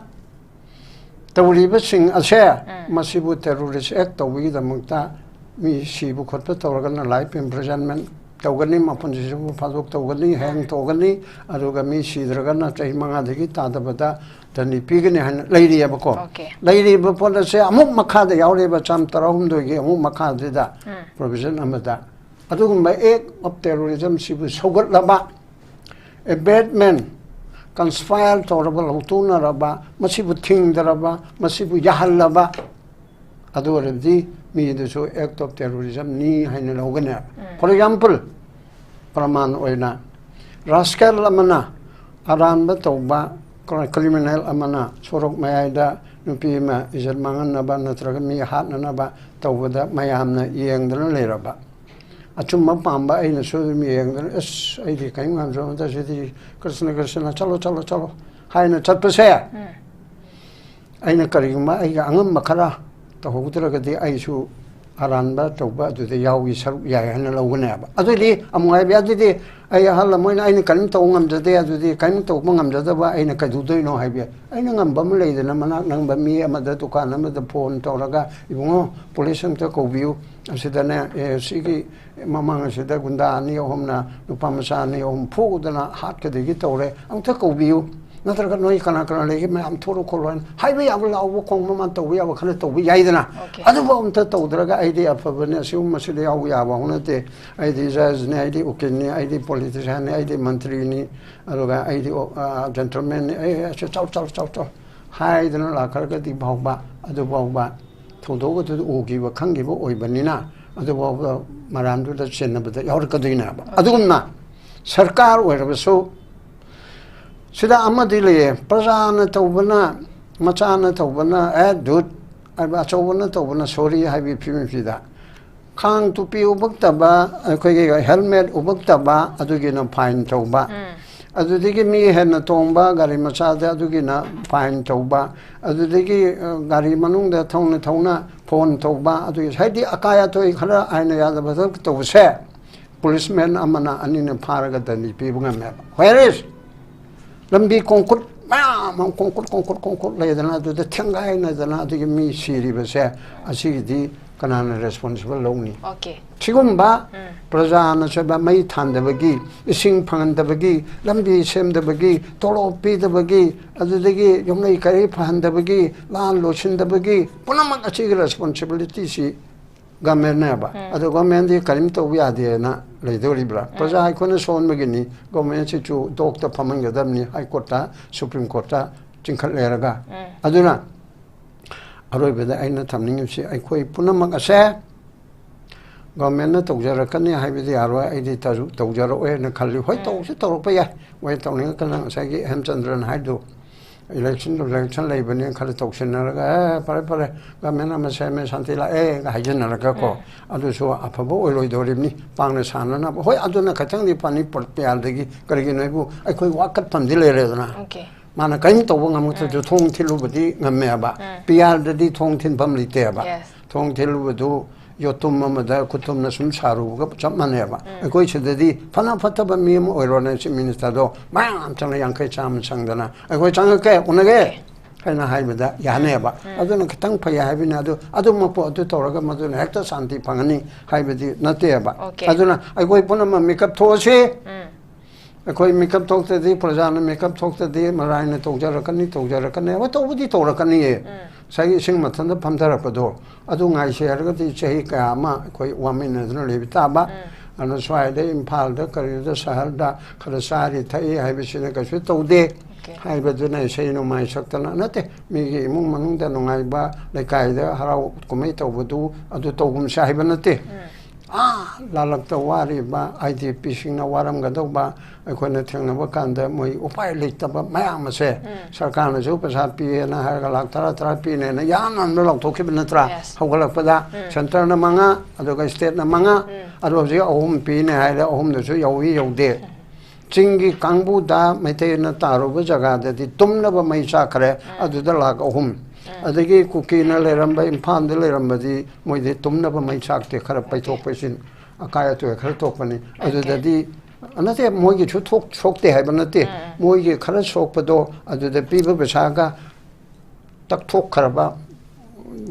ꯇꯧꯔꯤꯕꯁꯤꯡ ꯑꯁꯦ, ꯃꯁꯤꯕꯨ terrorist act ꯇꯧꯕꯒꯤꯗꯃꯛꯇ ꯃꯤ ꯁꯤꯕ ꯈꯣꯠꯄ ꯇꯧꯔꯒꯅ life imprisonment ꯇꯧꯒꯅꯤ, ꯃꯄꯨꯟꯁꯤꯁꯤꯕꯨ ꯐꯥꯗꯣꯛ ꯇꯧꯒꯅꯤ, hang ꯇꯧꯒꯅꯤ, ꯑꯗꯨꯒ ꯃꯤ ꯁꯤꯗ꯭ꯔꯒꯅ ꯆꯍꯤ ꯃꯉꯥꯗꯒꯤ ꯇꯥꯗꯕꯗ ꯗꯟꯗꯤ ꯄꯤꯒꯅꯤ ꯍꯥꯏꯅ ꯂꯩꯔꯤꯑꯕꯀꯣ꯫ Okay. ꯂꯩꯔꯤꯕ ꯄꯣꯠ ꯑꯁꯦ ꯑꯃꯨꯛ ꯃꯈꯥꯗ ꯌꯥꯎꯔꯤꯕ ꯆꯥꯝ ꯇꯔꯥꯍꯨꯝꯗꯣꯏꯒꯤ ꯑꯃꯨꯛ ꯃꯈꯥꯁꯤꯗ provision ꯑꯃꯗ ꯑꯗꯨꯒꯨꯝꯕ act of terrorism ꯁꯤꯕꯨ ꯁꯧꯒꯠꯂꯕ, abetment, conspire ꯇꯧꯔꯕ, ꯂꯧꯇꯨꯅꯔꯕ, ꯃꯁꯤꯕꯨ ꯊꯤꯡꯗꯔꯕ, ꯃꯁꯤꯕꯨ ꯌꯥꯍꯜꯂꯕ, ꯑꯗꯨ ꯑꯣꯏꯔꯕꯗꯤ ꯃꯤꯗꯨꯁꯨ act of terrorism ꯅꯤ ꯍꯥꯏꯅ ꯂꯧꯒꯅꯤ꯫ For example, ꯄ꯭ꯔꯃꯥꯟ ꯑꯣꯏꯅ, rascal ꯑꯃꯅ, ꯑꯔꯥꯟꯕ ꯇꯧꯕ criminal ꯑꯃꯅ ꯁꯣꯔꯣꯛ ꯃꯌꯥꯏꯗ ꯅꯨꯄꯤ ꯑꯃ ꯏꯖꯠ ꯃꯥꯡꯍꯟꯅꯕ ꯅꯠꯇ꯭ꯔꯒ ꯃꯤ ꯍꯥꯠꯅꯅꯕ ꯇꯧꯕꯗ ꯃꯌꯥꯝꯅ ꯌꯦꯡꯗꯨꯅ ꯂꯩꯔꯕ, ꯑꯆꯨꯝꯕ ꯄꯥꯝꯕ ꯑꯩꯅꯁꯨ ꯑꯗꯨꯝ ꯌꯦꯡꯗꯅ, "ꯑꯁ, ꯑꯩꯗꯤ ꯀꯔꯤꯝ ꯉꯝꯖꯔꯣꯏꯗ, ꯁꯤꯗꯤ ꯀ꯭ꯔꯤꯁꯅ, ꯀ꯭ꯔꯤꯁꯅ, ꯆꯠꯂꯣ, ꯆꯠꯂꯣ, ꯆꯠꯂꯣ" ꯍꯥꯏꯅ ꯆꯠꯄꯁꯦ, ꯑꯩꯅ ꯀꯔꯤꯒꯨꯝꯕ ꯑꯩꯒꯤ ꯑꯉꯝꯕ ꯈꯔ ꯇꯧꯍꯧꯗ꯭ꯔꯒꯗꯤ ꯑꯩꯁꯨ ꯑꯔꯥꯟꯕ ꯇꯧꯕ ꯑꯗꯨꯗ ꯌꯥꯎꯏ, ꯁꯔꯨꯛ ꯌꯥꯏ ꯍꯥꯏꯅ ꯂꯧꯒꯅꯦꯕ꯫ ꯑꯗꯨꯗꯤ ꯑꯃꯨꯛ ꯍꯥꯏꯕ, "ꯑꯗꯨꯗꯤ ꯑꯩ ꯑꯍꯜ ꯑꯃ ꯑꯣꯏꯅ ꯑꯩꯅ ꯀꯔꯤꯝ ꯇꯧꯕ ꯉꯝꯖꯗꯦ, ꯑꯗꯨꯗꯤ ꯀꯔꯤꯝ ꯇꯧꯕ ꯉꯝꯖꯗꯕ ꯑꯩꯅ ꯀꯩꯗꯧꯗꯣꯏꯅꯣ?" ꯍꯥꯏꯕ ꯌꯥꯏ꯫ ꯑꯩꯅ ꯉꯝꯕ ꯑꯃ ꯂꯩꯗꯅ, ꯃꯅꯥꯛ ꯅꯛꯕ ꯃꯤ ꯑꯃꯗ, ꯗꯨꯀꯥꯟ ꯑꯃꯗ phone ꯇꯧꯔꯒ, "ꯏꯕꯨꯡꯉꯣ, police ꯑꯝꯇ ꯀꯧꯕꯤꯌꯨ, ꯑꯁꯤꯗꯅꯦ, ꯑꯦ, ꯁꯤꯒꯤ ꯃꯃꯥꯡ ꯑꯁꯤꯗ ꯒꯨꯟꯗꯥ ꯑꯅꯤ ꯑꯍꯨꯝꯅ ꯅꯨꯄꯥ ꯃꯆꯥ ꯑꯅꯤ ꯑꯍꯨꯝ ꯐꯨꯗꯅ ꯍꯥꯠꯀꯗꯒꯤ ꯇꯧꯔꯦ, ꯑꯃꯨꯛꯇ ꯀꯧꯕꯤꯌꯨ, ꯅꯠꯇ꯭ꯔꯒ ꯅꯣꯏ ꯀꯅꯥ ꯀꯅꯥ ꯂꯩꯒꯦ ꯃꯌꯥꯝ ꯊꯣꯔꯛꯑꯣ ꯈꯣꯠꯂꯣ" ꯍꯥꯏꯅ ꯍꯥꯏꯕ ꯌꯥꯕ, ꯂꯥꯎꯕ ꯈꯣꯡꯕ ꯃꯥꯅ ꯇꯧꯕ ꯌꯥꯕ ꯈꯔ ꯇꯧꯕ ꯌꯥꯏꯗꯅ꯫ Okay. ꯑꯗꯨꯐꯥꯎ ꯑꯝꯇ ꯇꯧꯗ꯭ꯔꯒ, "ꯑꯩꯗꯤ ꯑꯐꯕꯅꯤ, ꯑꯁꯤꯒꯨꯝꯕꯁꯤꯗ ꯌꯥꯎꯕ ꯌꯥꯕ ꯍꯧꯅꯗꯦ, ꯑꯩꯗꯤ judge ꯅꯤ, ꯑꯩꯗꯤ ꯎꯀꯤꯜꯅꯤ, ꯑꯩꯗꯤ politician ꯅꯤ, ꯑꯩꯗꯤ ꯃꯟꯇ꯭ꯔꯤꯅꯤ, ꯑꯗꯨꯒ ꯑꯩꯗꯤ, ꯑꯣ, ꯑ, gentleman ꯅꯤ, ꯑꯩ ꯑꯁꯤ ꯆꯥꯎ, ꯆꯥꯎ, ꯆꯥꯎ, ꯆꯥꯎ" ꯍꯥꯏꯗꯅ ꯂꯥꯛꯈ꯭ꯔꯒꯗꯤ ꯐꯥꯎꯕ, ꯑꯗꯨ ꯐꯥꯎꯕ ꯊꯧꯗꯣꯛ ꯑꯗꯨꯗ ꯎꯈꯤꯕ ꯈꯪꯈꯤꯕ ꯑꯣꯏꯕꯅꯤꯅ, ꯑꯗꯨꯐꯥꯎꯕ ꯃꯔꯥꯟꯗꯨꯗ ꯆꯦꯟꯅꯕꯗ ꯌꯥꯎꯔꯛꯀꯗꯣꯏꯅꯦꯕ꯫ ꯑꯗꯨꯒꯨꯝꯅ ꯁꯔꯀꯥꯔ ꯑꯣꯏꯔꯕꯁꯨ ꯁꯤꯗ ꯑꯃꯗꯤ ꯂꯩꯌꯦ, ꯄ꯭ꯔꯖꯥꯅ ꯇꯧꯕꯅ, ꯃꯆꯥꯅ ꯇꯧꯕꯅ ꯑꯦ ꯗꯨꯠ ꯍꯥꯏꯕ, ꯑꯆꯧꯕꯅ ꯇꯧꯕꯅ ꯁꯣꯔꯤ ꯍꯥꯏꯕꯒꯤ ꯐꯤꯕꯝꯁꯤꯗ ꯈꯥꯡ ꯇꯨꯄꯤ ꯎꯄꯛꯇꯕ, ꯑꯩꯈꯣꯏꯒꯤ ꯍꯦꯜꯃꯦꯠ ꯎꯄꯛꯇꯕ ꯑꯗꯨꯒꯤꯅ ꯐꯥꯏꯟ ꯇꯧꯕ, ꯑꯗꯨꯗꯒꯤ ꯃꯤ ꯍꯦꯟꯅ ꯇꯣꯡꯕ ꯒꯥꯔꯤ ꯃꯆꯥꯗ ꯑꯗꯨꯒꯤꯅ ꯐꯥꯏꯟ ꯇꯧꯕ, ꯑꯗꯨꯗꯒꯤ ꯑ, ꯒꯥꯔꯤ ꯃꯅꯨꯡꯗ ꯊꯧꯅ ꯊꯧꯅ ꯐꯣꯟ ꯇꯧꯕ, ꯑꯗꯨꯒꯤ ꯍꯥꯏꯗꯤ ꯑꯀꯥꯏ ꯑꯇꯣꯏ ꯈꯔ ꯑꯥꯏꯟꯅ ꯌꯥꯗꯕ ꯊꯕꯛ ꯇꯧꯕꯁꯦ ꯄꯨꯂꯤꯁꯃꯦꯟ ꯑꯃꯅ ꯑꯅꯤꯅ ꯐꯥꯔꯒ ꯗꯟꯗꯤ ꯄꯤꯕ ꯉꯝꯃꯦꯕ꯫ Where is? ꯂꯝꯕꯤ ꯀꯣꯡꯀꯨꯠ ꯃꯌꯥꯝ ꯑꯃ ꯀꯣꯡꯀꯨꯠ ꯀꯣꯡꯀꯨꯠ ꯀꯣꯡꯀꯨꯠ ꯂꯩꯗꯅ, ꯑꯗꯨꯗ ꯊꯦꯡꯒꯥꯏꯅꯗꯅ ꯑꯗꯨꯒꯤ ꯃꯤ ꯁꯤꯔꯤꯕꯁꯦ, ꯑꯁꯤꯒꯤꯗꯤ ꯀꯅꯥꯅ ꯔꯦꯁꯄꯣꯟꯁꯤꯕꯜ ꯂꯧꯅꯤ? ꯑꯣꯀꯦ꯫ ꯁꯤꯒꯨꯝꯕ ꯄ꯭ꯔꯖꯥꯅ ꯁꯣꯏꯕ, ꯃꯩ ꯊꯥꯟꯗꯕꯒꯤ, ꯏꯁꯤꯡ ꯐꯪꯍꯟꯗꯕꯒꯤ, ꯂꯝꯕꯤ ꯁꯦꯝꯗꯕꯒꯤ, ꯇꯣꯂꯣꯞ ꯄꯤꯗꯕꯒꯤ, ꯑꯗꯨꯗꯒꯤ ꯌꯨꯝꯂꯩ ꯀꯩꯔꯩ ꯐꯍꯟꯗꯕꯒꯤ, ꯂꯥꯟ ꯂꯣꯏꯁꯤꯟꯗꯕꯒꯤ, ꯄꯨꯝꯅꯃꯛ ꯑꯁꯤꯒꯤ ꯔꯦꯁꯄꯣꯟꯁꯤꯕꯤꯂꯤꯇꯤꯁꯤ ꯒꯃꯦꯟꯅꯦꯕ꯫ ꯑꯗꯣ ꯒꯃꯦꯟꯗꯤ ꯀꯔꯤꯝ ꯇꯧꯕ ꯌꯥꯗꯦꯅ ꯂꯩꯗꯧꯔꯤꯕ꯭ꯔꯥ? ꯄ꯭ꯔꯖꯥ ꯑꯩꯈꯣꯏꯅ ꯁꯣꯟꯕꯒꯤꯅꯤ, ꯒꯃꯦꯟꯁꯤꯁꯨ ꯗꯣꯛꯇ ꯐꯝꯍꯟꯒꯗꯕꯅꯤ, ꯍꯥꯏ ꯀꯣꯔꯠꯇ, ꯁꯨꯄ꯭ꯔꯤꯝ ꯀꯣꯔꯠꯇ ꯆꯤꯡꯈꯠ ꯂꯩꯔꯒ꯫ ꯑꯗꯨꯅ ꯑꯔꯣꯏꯕꯗ ꯑꯩꯅ ꯊꯝꯅꯤꯡꯉꯤꯕꯁꯤ, ꯑꯩꯈꯣꯏ ꯄꯨꯝꯅꯃꯛ ꯑꯁꯦ ꯒꯣꯔꯃꯦꯟꯅ ꯇꯧꯖꯔꯛꯀꯅꯤ ꯍꯥꯏꯕꯗꯤ ꯌꯥꯔꯣꯏ, ꯑꯩꯗꯤ ꯇꯧꯖꯔꯛꯑꯣꯏꯅ ꯈꯜꯂꯤ꯫ ꯍꯣꯏ, ꯇꯧꯁꯨ ꯇꯧꯔꯛꯄ ꯌꯥꯏ, ꯃꯣꯏ ꯇꯧꯅꯤꯡꯉꯛꯀꯅ ꯉꯁꯥꯏꯒꯤ ꯍꯦꯝꯆꯟꯗ꯭ꯔꯅ ꯍꯥꯏꯗꯣ, ꯏꯂꯦꯛꯁꯟ ꯏꯂꯦꯛꯁꯟ ꯂꯩꯕꯅꯦ ꯈꯔ ꯇꯧꯁꯤꯟꯅꯔꯒ ꯑꯦ ꯐꯔꯦ ꯐꯔꯦ, ꯒꯣꯔꯃꯦꯟ ꯑꯃ ꯁꯦꯝꯃꯦ, ꯁꯥꯟꯇꯤ ꯂꯥꯛꯑꯦꯒ ꯍꯥꯏꯖꯤꯟꯅꯔꯒꯀꯣ꯫ ꯑꯗꯨꯁꯨ ꯑꯐꯕ ꯑꯣꯏꯔꯣꯏꯗꯧꯔꯤꯕꯅꯤ, ꯄꯥꯡꯅ ꯁꯥꯟꯅꯅꯕ꯫ ꯍꯣꯏ, ꯑꯗꯨꯅ ꯈꯤꯇꯪꯗꯤ ꯐꯅꯤ, ꯄꯤ ꯑꯥꯔꯗꯒꯤ ꯀꯔꯤꯒꯤꯅꯣ ꯍꯥꯏꯕꯨ ꯑꯩꯈꯣꯏ ꯋꯥꯀꯠꯐꯝꯗꯤ ꯂꯩꯔꯦꯗꯅ꯫ ꯑꯣꯀꯦ꯫ ꯃꯥꯅ ꯀꯔꯤꯝ ꯇꯧꯕ ꯉꯝꯃꯛꯇ꯭ꯔꯁꯨ ꯊꯣꯡ ꯊꯤꯜꯂꯨꯕꯗꯤ ꯉꯝꯃꯦꯕ꯫ ꯄꯤ ꯑꯥꯔꯗꯗꯤ ꯊꯣꯡ ꯊꯤꯟꯐꯝ ꯂꯩꯇꯦꯕ꯫ Yes. ꯊꯣꯡ ꯊꯤꯜꯂꯨꯕꯗꯨ ꯌꯣꯠꯇꯨꯝ ꯑꯃꯗ ꯈꯨꯠꯇꯨꯝꯅ ꯁꯨꯝ ꯁꯥꯔꯨꯕꯒ ꯆꯞ ꯃꯥꯟꯅꯩꯕ꯫ ꯑꯩꯈꯣꯏ ꯁꯤꯗꯗꯤ ꯐꯅ ꯐꯠꯇꯕ ꯃꯤ ꯑꯃ ꯑꯣꯏꯔꯣꯅꯦ, ꯆꯤꯐ ꯃꯤꯅꯤꯁꯇꯔꯗꯣ ꯃꯌꯥꯝ ꯆꯪꯅ ꯌꯥꯡꯈꯩ ꯆꯥꯝꯃ ꯆꯪꯗꯅ ꯑꯩꯈꯣꯏ ꯆꯪꯉꯛꯀꯦ, ꯎꯅꯒꯦ ꯍꯥꯏꯅ ꯍꯥꯏꯕꯗ ꯌꯥꯅꯦꯕ꯫ ꯑꯗꯨꯅ ꯈꯤꯇꯪ ꯐꯩ ꯍꯥꯏꯕꯅꯤ꯫ ꯑꯗꯨ ꯑꯗꯨꯃꯛꯄꯨ ꯑꯗꯨ ꯇꯧꯔꯒ ꯃꯗꯨꯅ ꯍꯦꯛꯇ ꯁꯥꯟꯇꯤ ꯐꯪꯒꯅꯤ ꯍꯥꯏꯕꯗꯤ ꯅꯠꯇꯦꯕ꯫ Okay. ꯑꯗꯨꯅ ꯑꯩꯈꯣꯏ ꯄꯨꯝꯅꯃꯛ ꯃꯤꯀꯞ ꯊꯣꯛꯑꯁꯤ꯫ ꯎꯝ꯫ ꯑꯩꯈꯣꯏ ꯃꯤꯀꯞ ꯊꯣꯛꯇꯗꯤ, ꯄ꯭ꯔꯖꯥꯅ ꯃꯤꯀꯞ ꯊꯣꯛꯇꯗꯤ, ꯃꯔꯥꯏꯅ ꯇꯧꯖꯔꯛꯀꯅꯤ, ꯇꯧꯖꯔꯛꯀꯅꯤ꯫ ꯍꯣꯏ, ꯇꯧꯕꯗꯤ ꯇꯧꯔꯛꯀꯅꯤꯌꯦ꯫ ꯉꯁꯥꯏꯒꯤ ꯏꯁꯤꯡ ꯃꯊꯟꯇ ꯐꯝꯊꯔꯛꯄꯗꯣ, ꯑꯗꯨ ꯉꯥꯏꯁꯦ ꯍꯥꯏꯔꯒꯗꯤ ꯆꯍꯤ ꯀꯌꯥ ꯑꯃ ꯑꯩꯈꯣꯏ ꯋꯥꯃꯤꯟꯅꯗꯨꯅ ꯂꯩꯕ ꯇꯥꯕ꯫ ꯑꯗꯨꯅ ꯁ꯭ꯋꯥꯏꯗ ꯏꯝꯐꯥꯜꯗ, ꯀꯔꯤꯗ, ꯁꯍꯔꯗ ꯈꯔ ꯆꯥꯔꯤ ꯊꯛꯏ ꯍꯥꯏꯕꯁꯤꯅ ꯀꯩꯁꯨ ꯇꯧꯗꯦ꯫ ꯍꯥꯏꯕꯗꯨꯅ ꯏꯁꯩ ꯅꯣꯡꯃꯥꯏ ꯁꯛꯇꯅ ꯅꯠꯇꯦ, ꯃꯤꯒꯤ ꯏꯃꯨꯡ ꯃꯅꯨꯡꯗ ꯅꯨꯡꯉꯥꯏꯕ, ꯂꯩꯀꯥꯏꯗ ꯍꯔꯥꯎ ꯀꯨꯝꯍꯩ ꯇꯧꯕꯗꯨ ꯑꯗꯨ ꯇꯧꯒꯨꯝꯁꯦ ꯍꯥꯏꯕ ꯅꯠꯇꯦ꯫ ꯑꯥ ꯂꯥꯜꯂꯛꯇ ꯋꯥꯔꯤꯕ ꯑꯥꯏ ꯗꯤ ꯄꯤꯁꯤꯡꯅ ꯋꯥꯔꯝꯒꯗꯧꯕ, ꯑꯩꯈꯣꯏꯅ ꯊꯦꯡꯅꯕ ꯀꯥꯟꯗ ꯃꯣꯏ ꯎꯄꯥꯏ ꯂꯩꯇꯕ ꯃꯌꯥꯝ ꯑꯁꯦ ꯁꯔꯀꯥꯔꯅꯁꯨ ꯄꯩꯁꯥ ꯄꯤꯌꯦꯅ ꯍꯥꯏꯔꯒ ꯂꯥꯛ ꯇꯔꯥ ꯇꯔꯥ ꯄꯤꯅꯦꯅ ꯌꯥꯝꯅ ꯂꯧꯊꯣꯛꯈꯤꯕ ꯅꯠꯇ꯭ꯔꯥ? Yes. ꯍꯧꯒꯠꯂꯛꯄꯗ ꯁꯦꯟꯇꯔꯅ ꯃꯉꯥ, ꯑꯗꯨꯒ ꯁ꯭ꯇꯦꯠꯅ ꯃꯉꯥ, ꯑꯗꯣ ꯍꯧꯖꯤꯛ ꯑꯍꯨꯝ ꯄꯤꯅꯦ ꯍꯥꯏꯔꯦ, ꯑꯍꯨꯝꯗꯁꯨ ꯌꯧꯏ ꯌꯧꯗꯦ꯫ ꯆꯤꯡꯒꯤ ꯀꯥꯡꯕꯨꯗ ꯃꯩꯇꯩꯅ ꯇꯥꯔꯨꯕ ꯖꯒꯥꯗꯗꯤ ꯇꯨꯝꯅꯕ ꯃꯩ ꯆꯥꯛꯈ꯭ꯔꯦ, ꯑꯗꯨꯗ ꯂꯥꯛ ꯑꯍꯨꯝ꯫ ꯑꯗꯒꯤ ꯀꯨꯀꯤꯅ ꯂꯩꯔꯝꯕ, ꯏꯝꯐꯥꯜꯗ ꯂꯩꯔꯝꯕꯗꯤ ꯃꯣꯏꯗꯤ ꯇꯨꯝꯅꯕ ꯃꯩ ꯆꯥꯛꯇꯦ, ꯈꯔ ꯄꯩꯊꯣꯛ ꯄꯩꯁꯤꯟ ꯑꯀꯥꯏ ꯑꯇꯣꯏ ꯈꯔ ꯊꯣꯛꯄꯅꯤ꯫ ꯑꯗꯨꯗꯗꯤ ꯅꯠꯇꯦ, ꯃꯣꯏꯒꯤꯁꯨ ꯊꯣꯛ-, ꯁꯣꯛꯇꯦ ꯍꯥꯏꯕ ꯅꯠꯇꯦ, ꯃꯣꯏꯒꯤ ꯈꯔ ꯁꯣꯛꯄꯗꯣ ꯑꯗꯨꯗ ꯄꯤꯕ ꯄꯩꯁꯥꯒ ꯇꯛꯊꯣꯛꯈ꯭ꯔꯕ,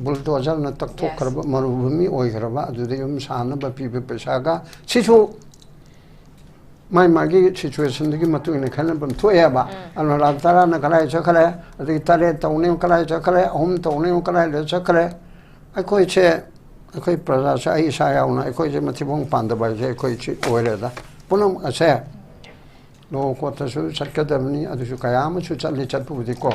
ꯕꯨꯜꯗꯣꯖꯔꯅ ꯇꯛꯊꯣꯛꯈ꯭ꯔꯕ, ꯃꯔꯨꯚꯨꯃꯤ ꯑꯣꯏꯈ꯭ꯔꯕ, ꯑꯗꯨꯗ ꯌꯨꯝ ꯁꯥꯅꯕ ꯄꯤꯕ ꯄꯩꯁꯥꯒ, ꯁꯤꯁꯨ ꯃꯥꯏ ꯃꯥꯒꯤ ꯁꯤꯆꯨꯋꯦꯁꯟꯗꯨꯒꯤ ꯃꯇꯨꯡ ꯏꯟꯅ ꯈꯦꯠꯅꯐꯝ ꯊꯣꯛꯑꯦꯕ꯫ ꯑꯗꯨꯅ ꯂꯥꯛ ꯇꯔꯥꯅ ꯀꯗꯥꯏ ꯆꯠꯈ꯭ꯔꯦ, ꯑꯗꯒꯤ ꯇꯔꯦꯠ ꯇꯧꯅꯤ ꯀꯗꯥꯏ ꯆꯠꯈ꯭ꯔꯦ, ꯑꯍꯨꯝ ꯇꯧꯅꯤ ꯀꯗꯥꯏꯗ ꯆꯠꯈ꯭ꯔꯦ? ꯑꯩꯈꯣꯏꯁꯦ, ꯑꯩꯈꯣꯏ ꯄ꯭ꯔꯖꯥꯁꯦ, ꯑꯩ ꯏꯁꯥ ꯌꯥꯎꯅ ꯑꯩꯈꯣꯏꯁꯦ ꯃꯊꯤꯕꯣꯡ ꯄꯥꯟꯗꯕ ꯍꯥꯏꯁꯦ ꯑꯩꯈꯣꯏ ꯁꯤ ꯑꯣꯏꯔꯦꯗ꯫ ꯄꯨꯝꯅꯃꯛ ꯑꯁꯦ ꯂꯣ ꯀꯣꯔꯠꯇꯁꯨ ꯆꯠꯀꯗꯕꯅꯤ, ꯑꯗꯨꯁꯨ ꯀꯌꯥ ꯑꯃꯁꯨ ꯆꯠꯂꯤ, ꯆꯠꯄꯕꯨꯗꯤꯀꯣ꯫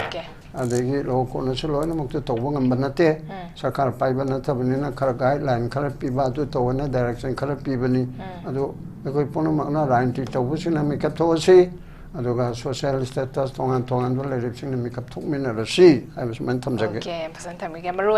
ꯑꯗꯒꯤ ꯂꯣ ꯀꯣꯔꯠꯅꯁꯨ ꯂꯣꯏꯅꯃꯛꯇ ꯇꯧꯕ ꯉꯝꯕ ꯅꯠꯇꯦ꯫ ꯁꯔꯀꯥꯔ ꯄꯥꯏꯕ ꯅꯠꯇꯕꯅꯤꯅ ꯈꯔ ꯒꯥꯏꯗꯂꯥꯏꯟ ꯈꯔ ꯄꯤꯕ, ꯑꯗꯨ ꯇꯧꯑꯅ ꯗꯥꯏꯔꯦꯛꯁꯟ ꯈꯔ ꯄꯤꯕꯅꯤ꯫ ꯑꯗꯨ ꯑꯩꯈꯣꯏ ꯄꯨꯝꯅꯃꯛꯅ ꯔꯥꯖꯅꯤꯇꯤ ꯇꯧꯕꯁꯤꯡꯅ ꯃꯤꯀꯞ ꯊꯣꯛꯑꯁꯤ, ꯑꯗꯨꯒ ꯁꯣꯁꯤꯌꯦꯜ ꯁ꯭ꯇꯦꯇꯁ ꯇꯣꯉꯥꯟ ꯇꯣꯉꯥꯟꯕ ꯂꯩꯔꯤꯕꯁꯤꯡꯅ ꯃꯤꯀꯞ ꯊꯣꯛꯃꯤꯟꯅꯔꯁꯤ ꯍꯥꯏꯕ ꯁꯨꯃꯥꯏꯅ ꯊꯝꯖꯒꯦ꯫ Okay, ꯐꯖꯅ ꯊꯝꯕꯤꯒꯦ꯫ ꯃꯔꯨ